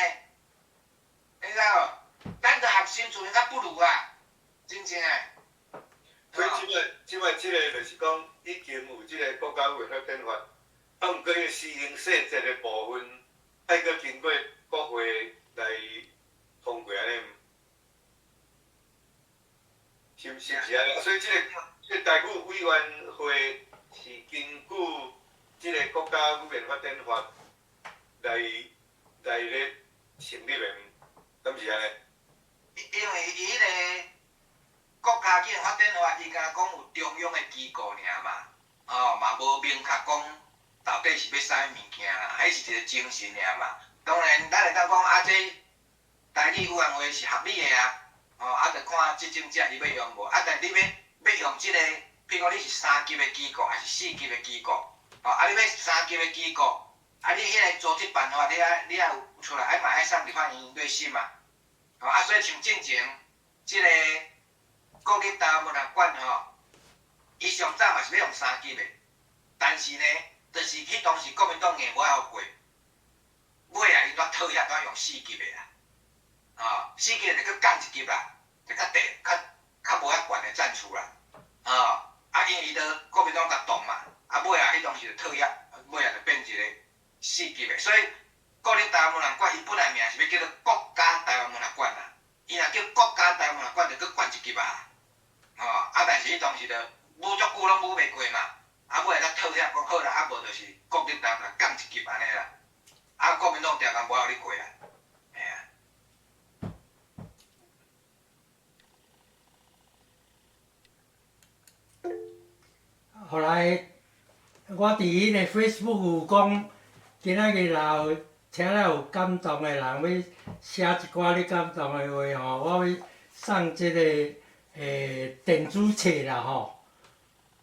你知無？咱都合新住民較不如啊，真正。所以這擺這個就是講，已經有這個國家語言發展法，啊，毋過彼個施行細節的部分，愛閣經過國會來通過按呢，是毋是按呢？所以這個台語委員會是根據這個國家語言發展法來咧成立的，敢是按呢？因為伊彼個國家語言發展法，伊敢若講有中央的機構爾嘛，吼嘛無明確講到底是欲啥物物件啦，彼是一個精神爾嘛。當然，咱會當講啊，這台語委員會是合理的啊，吼啊，就看執政者伊欲用無。啊，但你欲欲用這個，譬如講你是三級的機構，還是四級的機構，吼啊，你欲三級的機構，啊，你彼個組織辦法，你愛有出來，啊嘛愛送立法院來審啊。吼啊，所以像進前這個國立台灣文學館吼，伊上早嘛是欲用三級的，但是呢，就是彼當時國民黨硬無愛予過。尾啊，𪜶煞妥協，煞用四級的啦，吼，四級的就閣降一級啦，就較低、較較無遐懸的層次啦，吼，啊，因為伊都國民黨共擋嘛，啊，尾啊，彼當時就妥協，尾啊就變一個四級的，所以國立台灣文學館伊本來名是欲叫做國家台灣文學館啦，伊若叫國家台灣文學館就閣懸一級啊，吼，啊，但是彼當時就舞足久攏舞袂過嘛，啊，尾啊才妥協講好啦，啊，無就是國立台灣文學降一級按呢啦。啊，國民黨定定無愛予你過啊，嘿啊。後來我佇彼個 Facebook 有講，今仔日若有聽了有感動的人，欲寫一寡你感動的話吼，我欲送這個電子冊啦吼。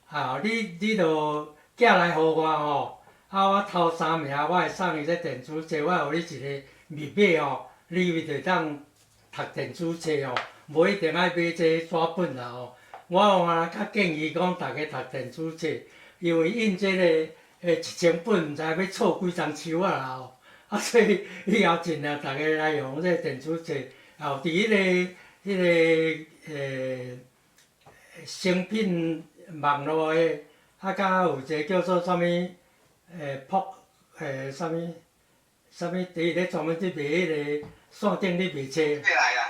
啊，你就寄來予我吼。啊！我頭三名，我會送伊這電子冊，我予你一個密碼吼，你就會當讀電子冊吼。無一定愛買這個紙本啦吼。我嘛較建議講，逐家讀電子冊，因為印這個1000本，毋知欲錯幾層樹仔啦吼。啊，所以以後盡量逐家來用這個電子冊，也有佇彼個誠品網路的，啊，佮有一個叫做啥物撲啥物啥物，佇咧專門佇賣彼個線頂咧賣冊，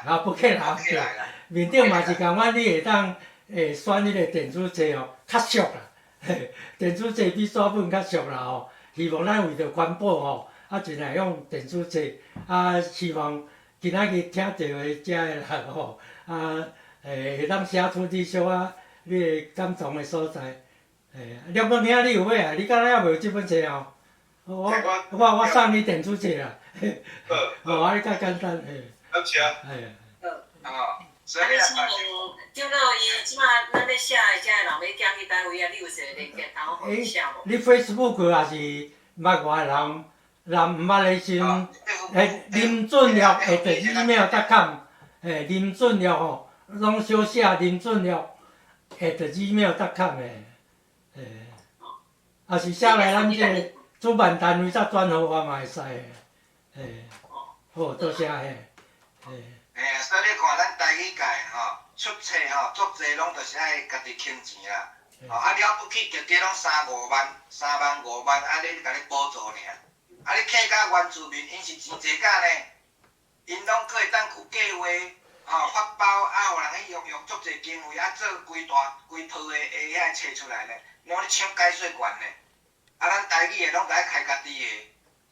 啊，博客來對，面頂嘛是仝款，你會當選彼個電子冊哦，較俗啦，嘿，電子冊比紙本較俗啦吼。希望咱為著環保吼，啊，盡量用電子冊，啊，希望今仔日聽著的遮的人吼，啊，會當寫出你小可你的感動的所在。廖文兄，你有買啊？你敢若猶未有這本冊哦？我送你電子冊啦。哦，按呢較簡單嘿。感謝。嘿。哦，所以啊，你請問長老伊這馬咱咧寫的遮的人欲寄去佗位啊？你有一個連結通予伊寫無？你 Facebook 也是捌我的人，人毋捌的時陣，林俊樂 @gmail.com，林俊樂吼，攏小寫林俊樂 @gmail.com 的，也是寫來咱這個主辦單位才轉予我嘛會使的，好，多謝嘿，嘿啊，所以你看咱台語界吼，出冊吼，足濟攏就是愛家己省錢啦。吼，啊了不起，價格攏三五萬、3萬5萬，啊咧共你補助爾。啊你客家原住民，𪜶是錢濟甲呢，𪜶攏閣會當有計劃，吼發包啊，予人去用用足濟經費啊，做規大規套的遐個冊出來呢，攏咧搶解說權呢。啊，咱台語的攏愛開家己的，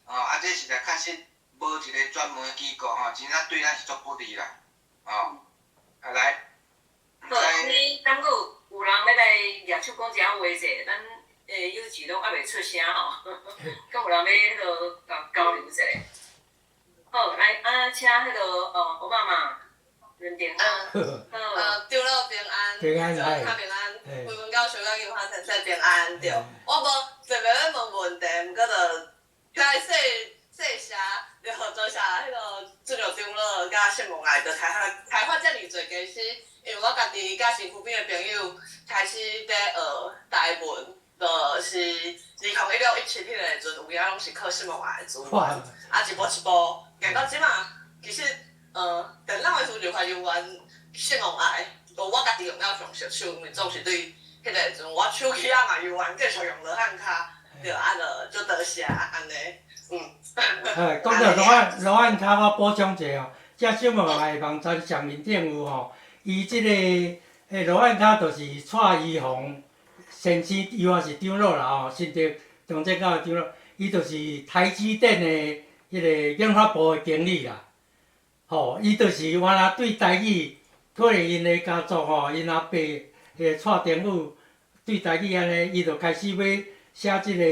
吼啊，這實在確實無一個專門的機構吼，真正對咱是足不利啦，吼。啊來，好，你敢閣有人欲來舉手講一下話者？咱有志攏猶未出聲吼，敢有人欲彼落共交流一下？好，來啊，請彼個歐巴馬認定好。長老平安，平安，較平安，維文教授佮金華先生平安，對。我無特別欲問問題，毋過就來細細聲，就多謝彼個俊樂長老佮謝孟愛，就開發開發遮爾濟，其實因為我家己佮身軀邊的朋友開始佇學台文，就是2016、17彼個時陣，有影攏是靠謝孟愛的資源，啊一步一步行到這馬，其實電腦的輸入法猶原謝孟愛，無我家己用了上熟手，因為總是對彼個時陣，我手機仔嘛猶原繼續用羅漢跤，對啊，就就多謝按呢，嗯。講到羅漢跤，我補充一下哦，這謝孟愛網站上面頂有吼，伊這個羅漢跤就是蔡宜洪先生，伊嘛是長老啦吼，新竹中正教的長老，伊就是台積電的彼個研發部的經理啦，吼，伊就是原來對台語，可能𪜶的家族吼，𪜶阿伯彼個蔡天武對台語按呢，伊就開始欲寫這個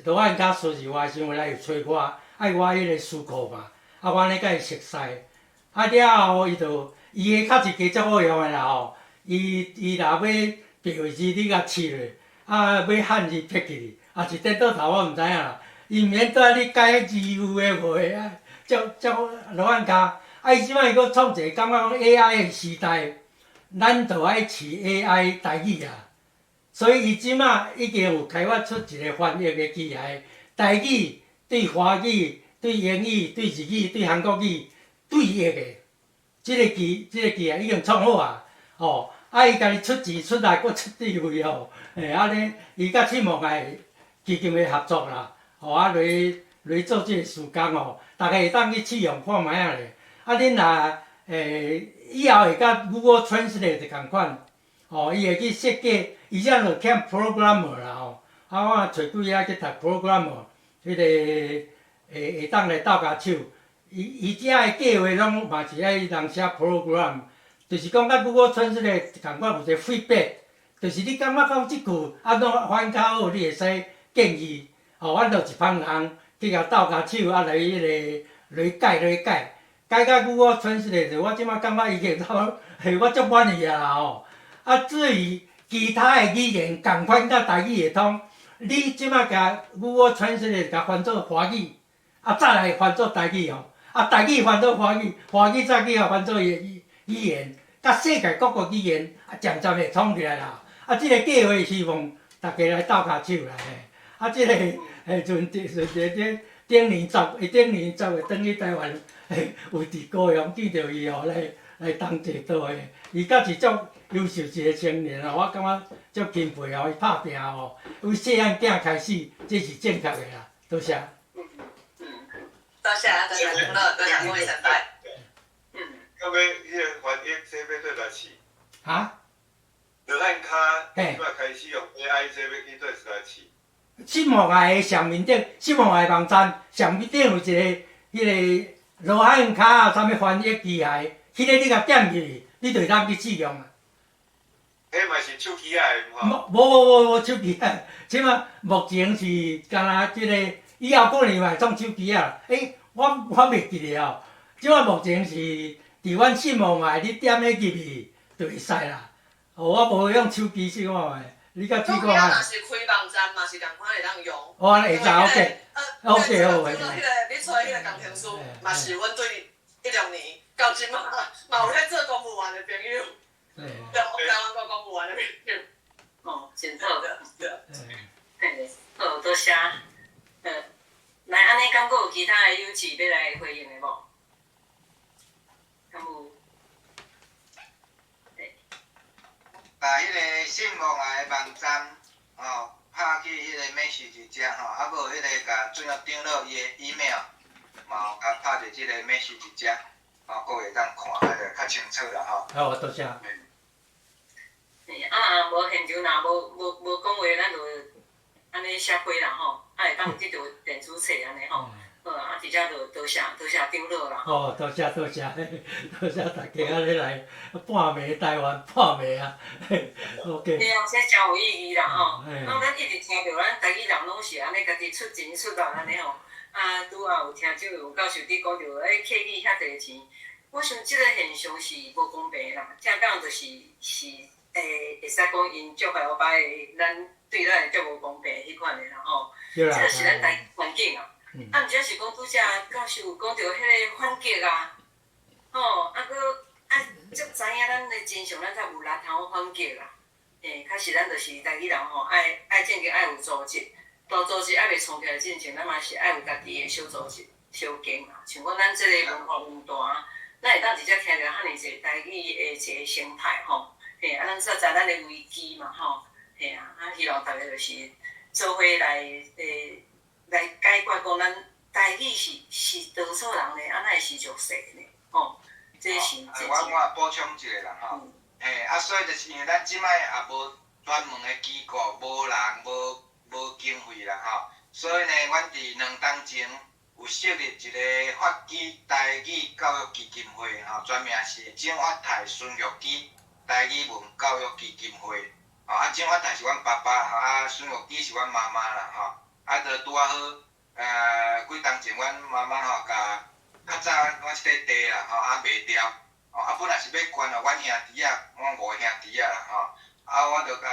羅漢跤輸入法的時陣，來揣我，愛我彼個詞庫嘛，啊，我按呢共伊熟似，啊了後伊就伊的較一個足好用的啦吼，伊若欲白字你共試落，啊欲漢字撇去，抑是顛倒頭我毋知影啦，伊毋免蹛咧改字有的無的啊，足足羅漢跤，啊伊這擺閣創一個感覺講 AI 的時代，咱就愛試 AI 台語啊，所以伊這馬已經有開發出一個翻譯的機械，台語對華語、對英語、對日語、對韓國語對譯的，這個機械已經創好啊，吼，啊伊家己出錢出力，閣出智慧吼，按呢伊佮謝孟愛基金會合作啦，吼啊來來做這個事工吼，逐家會當去試用看覓仔咧。啊，恁若以後會佮 Google Translate 仝款，吼，伊會去設計，伊這就欠 programmer 啦吼。啊，我揣幾個去讀 programmer，彼個會當來鬥跤手。伊這的計劃攏嘛是愛人寫 program，就是講佮 Google Translate 仝款有一個 feedback，就是你感覺講這句按怎翻較好，你會使建議。吼，阮就一幫人去共鬥跤手，啊來彼個來改來改。改甲 Google Translate，我這馬感覺已經差嘿，我足滿意啊啦吼。啊，至於其他的語言仝款佮台語會通，你這馬共 Google Translate 共翻做華語，啊再來翻做台語吼，啊台語翻做華語，華語再去共翻做粵語，語言，佮世界各國語言啊，漸漸會通起來啦。啊，這個計劃希望大家來鬥跤手啦嘿。啊，這個嘿陣陣這這頂年十，頂年十月轉去台灣，嘿，有佇高雄見著伊哦，來來同齊倒的。伊敢是足優秀一個青年啊，我感覺足欽佩哦，伊拍拚哦，由細漢囝開始，這是正確的啦。多謝。多謝，多謝長老，多謝各位先輩。到尾彼個翻譯這欲對來試？哈？羅漢跤，這擺開始用 AI 這欲去對來試？新望愛的上面頂，新望愛網站上面頂有一個彼個羅漢跤啊，啥物翻譯機械，彼個你共點入去，你就會當去試用啊。彼嘛是手機仔的無無無無手機仔，這馬目前是干焦這個，以後可能嘛會創手機仔。欸，我我袂記得哦。這馬目前是佇阮信望愛，你點彼入去就會使啦。哦，我無用手機試看覓，你較試看覓。若是開網站嘛是仝款會當用。哦，會使 OK。OK 好。彼個你揣彼個工程師嘛是阮對一兩年到這馬嘛有咧做公務員的朋友。對，台灣國公務員的朋友。哦，真好。對。嘿，好，多謝。來，按呢敢閣有其他的友士欲來回應的無？敢有？把彼個信望愛的網站吼，拍去彼個 message 遮吼，啊無彼個共俊玉長老伊的 email 嘛有共拍佇這個 message 遮，吼，閣會當看，啊就較清楚啦吼。好，多謝。嘿，啊，無現場若無無無講話，咱就按呢寫批啦吼，啊會當得著電子冊按呢吼。好啊，直接就多謝多謝長老啦。哦，多謝多謝，多謝大家按呢來半暝台灣半暝啊，OK。對啊，這誠有意義啦吼。啊，咱一直聽著咱台語人攏是按呢家己出錢出力按呢吼。啊，拄仔有聽這位教授佇講著，欸，客語遐濟錢，我想這個現象是無公平啦。正講就是是會會使講𪜶足害我擺咱對咱會足無公平彼款的啦吼。這個是咱台環境啊。啊，毋只是講拄才教授有講著彼個反擊啊，吼，啊，閣啊，足知影咱的真相，咱才有力通反擊啦。嘿，確實咱就是台語人吼，愛愛正經愛有組織，大組織猶未創起來進前，咱嘛是愛有家己的小組織、小間啦。像講咱這個文化論壇，咱會當直接聽著遐爾濟台語的一個生態吼。嘿，啊，咱才知咱的危機嘛吼。嘿啊，啊，希望逐家就是做伙來欸來解決講咱台語是是多數人的，啊，哪會是弱勢呢？吼，這是我我也補充一下啦吼。嘿，啊，所以就是因為咱這擺也無專門的機構，無人，無無經費啦吼。所以呢，阮佇兩冬前有設立一個法基台語教育基金會吼，全名是蔣發泰孫玉基台語文教育基金會。吼，啊，蔣發泰是阮爸爸，吼，啊，孫玉基是阮媽媽啦吼。啊，就拄仔好，幾冬前阮媽媽吼，共較早阮這塊地啦吼，啊賣掉，吼，啊本來是欲捐予阮兄弟仔，阮五个兄弟仔啦吼，啊我就共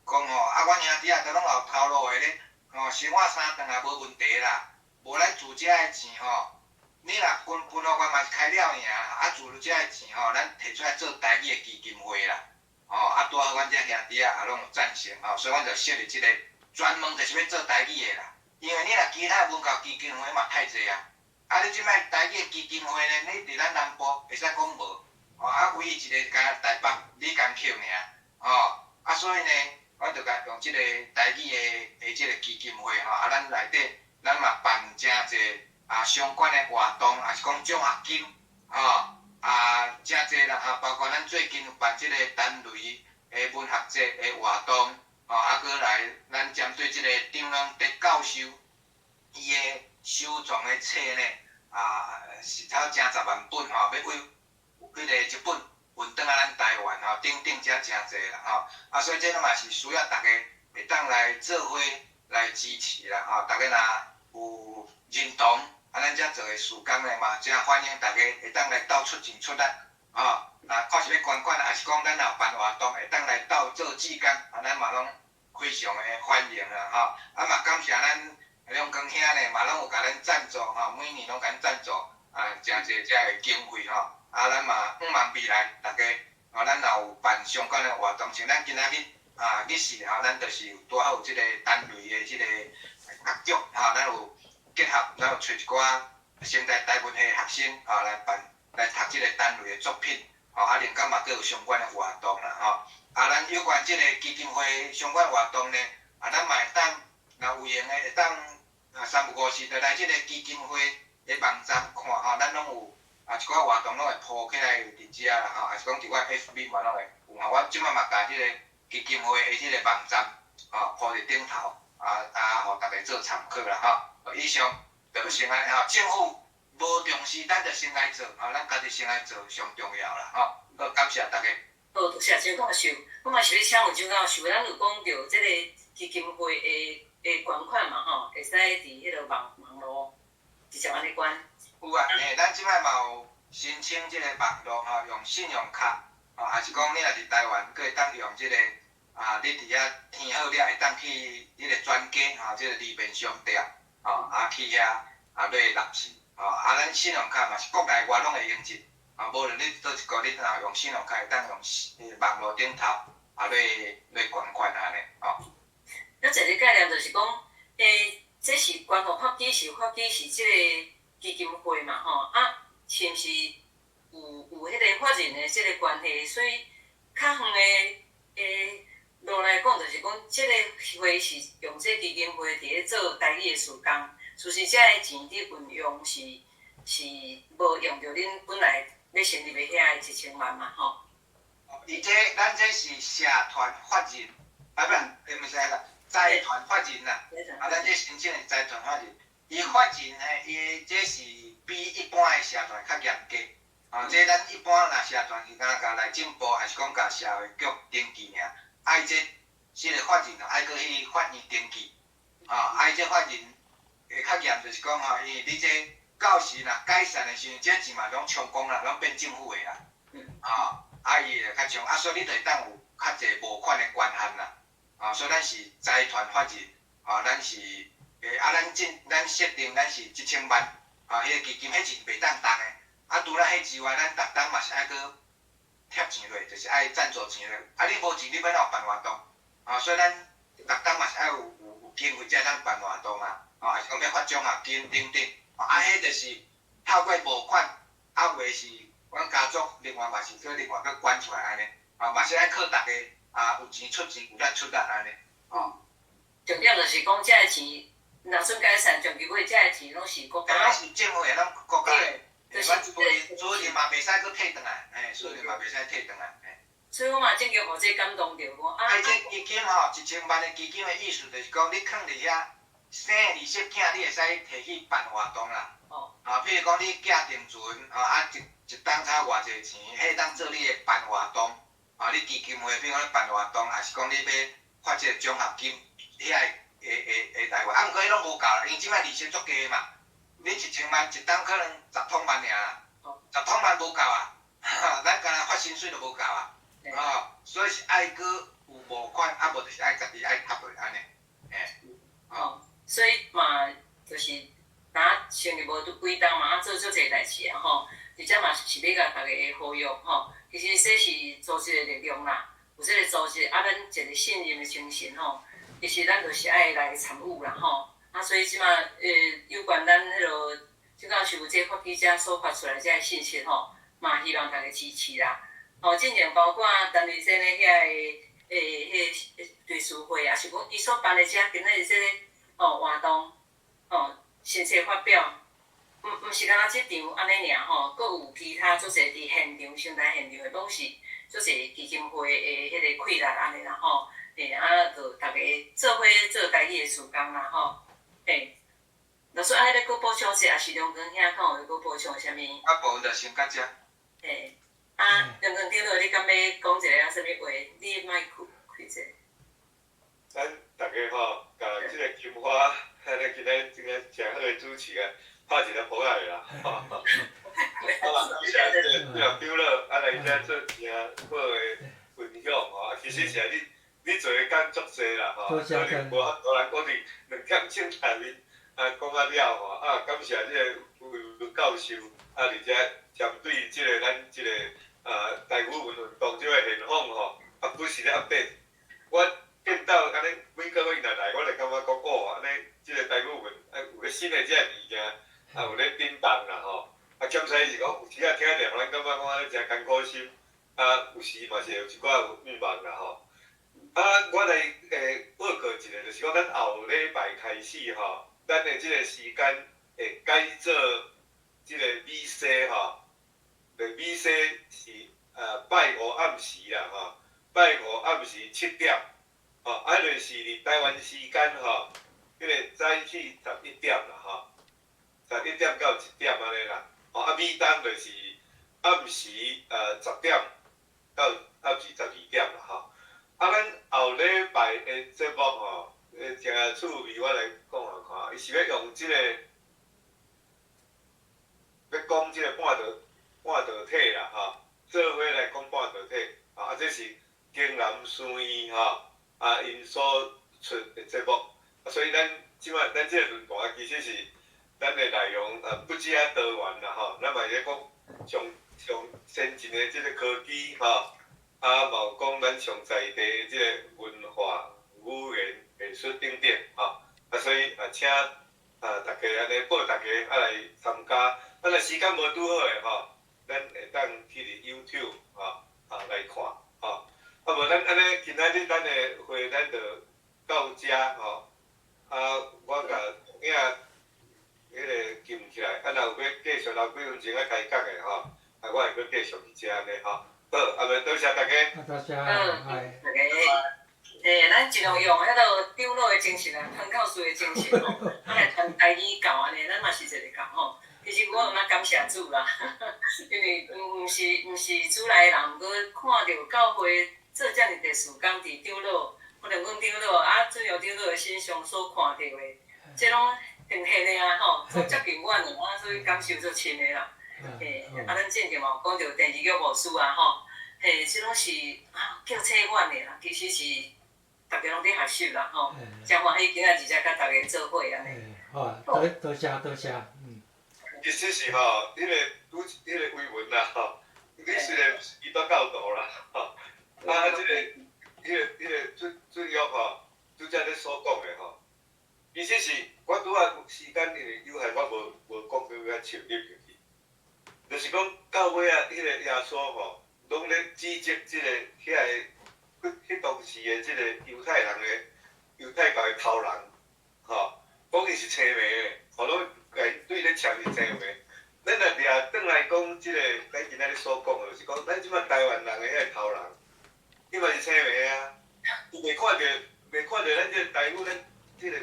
講吼，啊阮兄弟仔都攏有頭路的咧，吼，生活三頓也無問題啦，無咱厝這的錢吼，你若分分予阮嘛是開了爾，啊厝這的錢吼，咱提出來做台語的基金會啦，吼，啊拄好阮這兄弟仔也攏有贊成吼，所以阮就設立這個專門就是欲做台語的啦，因為你若其他文教基金會嘛太濟啊。啊！你這擺台語基金會呢？你佇咱南部會使講無？吼啊，唯一一个敢若台北李江扣爾，吼啊，所以呢，阮就共用這個台語的的這個基金會吼，啊，咱內底咱嘛辦誠濟啊相關的活動，也是講獎學金，吼啊，誠濟啦，啊，包括咱最近有辦這個陳雷的文學節的活動，吼啊，閣來咱針對這個張良德教授伊的收藏的冊呢，啊，是差不多成十萬本吼，欲為彼個日本運轉來咱台灣吼，等等遮誠濟啦吼，啊，所以這攏嘛是需要大家會當來做伙來支持啦吼，大家若有認同，啊，咱遮做的事工呢嘛，誠歡迎大家會當來鬥出錢出力，吼，啊，看是欲捐款，抑是講咱若有辦活動，會當來鬥做志工，啊，咱嘛攏非常的歡迎啦吼，啊嘛感謝咱。兩光兄呢，嘛攏有共咱贊助吼，每年攏共咱贊助啊，誠濟遮的經費吼，啊，咱嘛向望未來，逐家吼，咱若有辦相關的活動，像咱今仔日啊日時吼，咱就是有拄好有這個單類的這個學長吼，咱有結合，咱有揣一寡成大台文系的學生啊來辦來讀這個單類的作品，吼，啊，另外嘛閣有相關的活動啦，吼。啊，咱有關這個基金會相關活動呢，啊，咱嘛會當若有閒的會當啊三不五時就來這個基金會的網站看吼，咱攏有啊一寡活動攏會鋪起來佇遮啦吼，抑是講佇我 FB 嘛攏會有吼。我這擺嘛共這個基金會的這個網站吼鋪佇頂頭，啊啊，予逐家做參考啦吼。以上就先按呢吼，政府無重視，咱就先來做，吼，咱家己先來做上重要啦吼。好，感謝大家。好，多謝張教授。我嘛是欲請問張教授，咱有講著這個基金會的的捐款嘛吼，會使佇彼个網網路直接按呢捐。有啊，嘿，咱這擺嘛有申請這個網路吼，用信用卡，吼，抑是講你若佇台灣，閣會當用這個啊，你佇遐填好了，會當去彼個全家吼，這個利便商店，吼，啊去遐啊買納錢，吼，啊咱信用卡嘛是國內外攏會用得，啊，無論你佗一國，你若用信用卡會當用網路頂頭啊來來捐款按呢，吼。咱一个概念就是講，欸，這是捐予發起是發起是這個基金會嘛，吼，啊，是毋是有有彼個法人的這個關係？所以較遠的欸路來講，就是講這個會是用這個基金會佇咧做台語的事工，事實這个錢佇運用是是無用著恁本來欲成立的遐个一千萬嘛，吼。伊這咱這是社團法人，啊不，欸毋是啦，財團法人啦，啊，咱這申請的財團法人，伊法人嘿，伊這是比一般的社團較嚴格，啊，這咱一般若社團是敢若共內政部，抑是講共社會局登記爾，啊，伊這這个法人愛閣去法院登記，啊，啊，伊這法人會較嚴，就是講吼，因為你這到時若解散的時陣，這錢嘛攏充公啦，攏變政府的啦，啊，啊，伊會較重，啊，所以你就會當有較濟募款的權限啦，啊，所以咱是財團法人，啊，咱是，欸，啊，咱進咱設定咱是一千萬，啊，彼個基金彼錢袂當動的，啊，除了彼之外，咱逐冬嘛是愛閣貼錢落，就是愛贊助錢落，啊，你無錢你欲按怎辦活動？啊，所以咱逐冬嘛是愛有有有經費才會當辦活動啊，啊，抑是講欲發獎學金等等，啊，彼就是透過募款，啊，有的是阮家族另外嘛是閣另外閣捐出來按呢，啊，嘛是愛靠逐家啊，有錢出錢，有力出力按呢，哦。重點就是講，這个錢若算解散，終究尾這个錢攏是國家。攏是政府的，攏國家的。阮主任嘛袂使閣退轉來，嘿，主任嘛袂使退轉來，嘿。所以我嘛正叫予這感動著，講啊。啊，這基金吼，一千萬的基金的意思就是講，你囥佇遐生的利息囝，你會使提去辦活動啦。哦。啊，譬如講你寄定存，啊啊一一冬差偌濟錢，彼會當做你的辦活動。啊，你基金會譬如講你辦活動，抑是講你欲發這個獎學金，遐會會會來源。啊，毋過彼攏無夠啦，因為這擺利息足低嘛。你一千萬一冬可能十通萬爾啦，十通萬無夠啊，咱干焦發薪水都無夠啊，啊，所以是愛閣有募款，啊無就是愛家己愛貼落按呢，嘿，哦，所以嘛，就是若成立無拄幾冬嘛，啊做足濟代誌啊吼，佇遮嘛是欲共逐家呼籲吼，其實這是組織的力量啦，有這個組織啊，咱一個信任的精神吼，其實咱就是愛來參與啦吼。啊，所以這馬有關咱彼落張教授這發起者所發出來這个信息吼，嘛希望大家支持啦。吼，進前包括陳麗珍的遐个欸，彼個追思會，抑是講伊所辦的這今仔日這个吼活動，吼新冊發表，毋毋是干焦這場按呢爾吼，閣有其他足濟佇現場、生態現場的，攏是足濟基金會的彼個氣力按呢啦吼。欸，啊，就逐家做伙做家己的事工啦吼。嘿，老師，啊，欲閣補充者，抑是梁光兄，敢有欲閣補充啥物？啊，無就先到遮。嘿，啊，梁光長老，你敢欲講一下啊？啥物話？你麥開開者。咱逐家吼，共這个金花，咱今仔這个誠好的主持啊，拍一个噗仔的啦。哈哈。啊，感謝這個長老，啊來遮做誠好的分享吼，啊，其實是你。你做的工足濟啦吼，可能無法度來講佇兩點鐘內面啊講甲了吼，啊感謝這个有教授，啊，而且針對這个咱這个台語文運動這个現況吼，啊，不時咧 update。我見到按呢每個月若來，我就感覺講哦，按呢這个台語文啊有咧新的這个物件，啊有咧震動啦吼。啊，兼且是講有時仔聽著，予咱感覺講按呢誠艱苦心，啊，有時嘛是會有一寡有願望啦吼。啊，我來報告一下，就是講咱後禮拜開始吼，咱的這个時間會改做這个美西吼，對，美西是拜五暗時啦吼，拜五暗時7點，吼，啊，就是佇台灣時間吼，彼个早起11點啦吼，11點到1點按呢啦，吼，啊，美東就是暗時10點到暗時12點啦吼。啊，咱後禮拜的節目吼，誠趣味，我來講予看，伊是欲用這个，欲講這個半導體啦吼，做伙來講半導體，啊，這是京南書院吼，啊，𪜶所出的節目，啊，所以咱這擺咱這個論壇其實是咱的內容不止遐多元啦吼，咱嘛是咧講上上先進的這個科技吼。啊，嘛有講咱上在地的這个文化、語言、藝術等等，吼。啊，所以啊，請啊大家按呢報大家啊來參加。啊，若時間無拄好的吼，咱會當去佇 YouTube 吼啊來看，吼。啊，無咱按呢今仔日咱的會咱就到遮吼。啊，我共影彼个撳起來，啊，若有欲繼續留幾分鐘仔開講的吼，啊，我會閣繼續佇遮按呢吼。好，啊，無多謝大家。啊，多謝，嗯，大家，嘿，咱盡量用彼个長老的精神啊，傳教士的精神吼，啊來傳台語教按呢，咱嘛是一个教吼。其實我嘛感謝主啦，因為毋是主內的人，毋過看著教會做遮爾濟事工佇長老，可能阮長老啊，主要長老的身上所看著的，這攏呈現的啊吼，足接近阮的啊，所以感受足深的啦。嘿，啊，咱之前嘛有講著鄭志玉牧師啊吼，嘿，這攏是啊叫醒阮的啦，其實是逐家攏佇學習啦吼，誠歡喜今仔日才佮大家做伙按呢。好啊，多多謝多謝，嗯。其實是吼，彼个拄彼个維文啦吼，你雖然是基督教徒啦吼，啊，這个、彼个、彼个主主要吼，拄才咧所講的吼，其實是我拄仔有時間因為有限，我無講閣較深入入去，就是講到尾仔，彼个耶穌吼，攏咧指責這个遐个、彼當時的這個猶太人的猶太教的頭人，吼，講伊是青盲的，吼，攏共對咧呛是青盲。咱若掠轉來講，這個咱今仔日所講的，就是講咱這擺台灣人的彼个頭人，伊嘛是青盲啊，伊袂看著咱這個台語，咱這個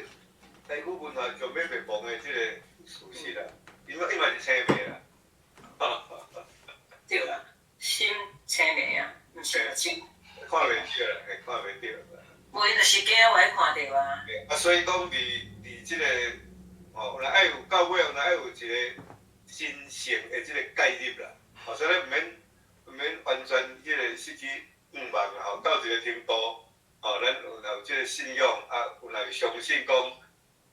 台語文化就欲滅亡的這個事實啦，伊嘛是青盲啦。對啦，心青盲啊，毋是目睭。看袂著啦，嘿，看袂著。無，𪜶就是驚會看著啊。啊，所以講佇這個，吼，有來愛有到尾，有來愛有一個神聖的這個介入啦，吼，所以毋免完全彼個失去願望啦，吼，到一個程度，吼，咱有這個信仰，啊，有來相信講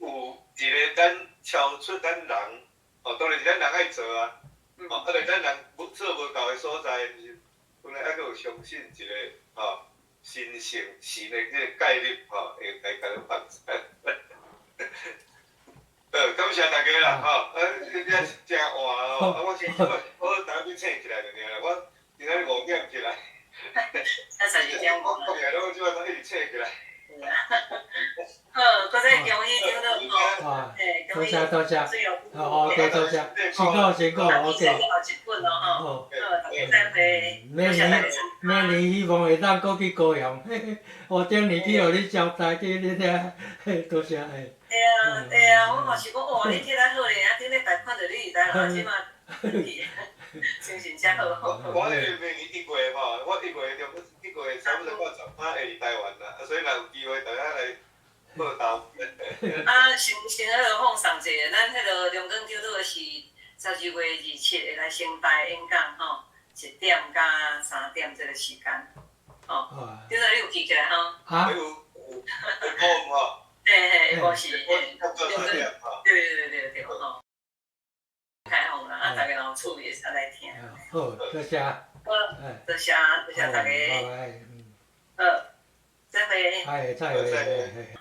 有一個咱超出咱人，吼，當然是咱人愛做啊，吼，啊，但咱人無做無夠的所在，是本來猶閣有相信一個，吼，神聖神的這個介入，吼，會來共咱幫助。好，感謝大家啦，吼，啊，你這真晏哦，啊，我先我等下醒起來就爾啦，我今仔日5點起來。才12點。我講起來攏這擺攏一直醒起來。好，閣再恭喜長老吼，嘿，多謝多謝，好，OK，多謝，辛苦辛苦，OK。好，好，大家再會。明年明年希望會當閣去高雄，我頂年去予你招待去恁遐，嘿，多謝嘿。對啊對啊，我嘛是講哦，你起來好咧，啊頂禮拜看著你佇台灣，這馬去，精神誠好。我明年1月吼，我1月中1月差不多到10仔會佇台灣啦，啊，所以若有機會大家來報到。啊，先彼个放送一下，咱彼个龍崗長老是12月27會來成大演講吼，1點到3點這個時間，吼。長老你有記起來吼？啊？有有，下晡吼。嘿嘿，下晡是，對對對對對吼。開放啦，有趣味會使來聽。好，多謝。好，多謝多謝大家。拜。好，再會。哎，再會。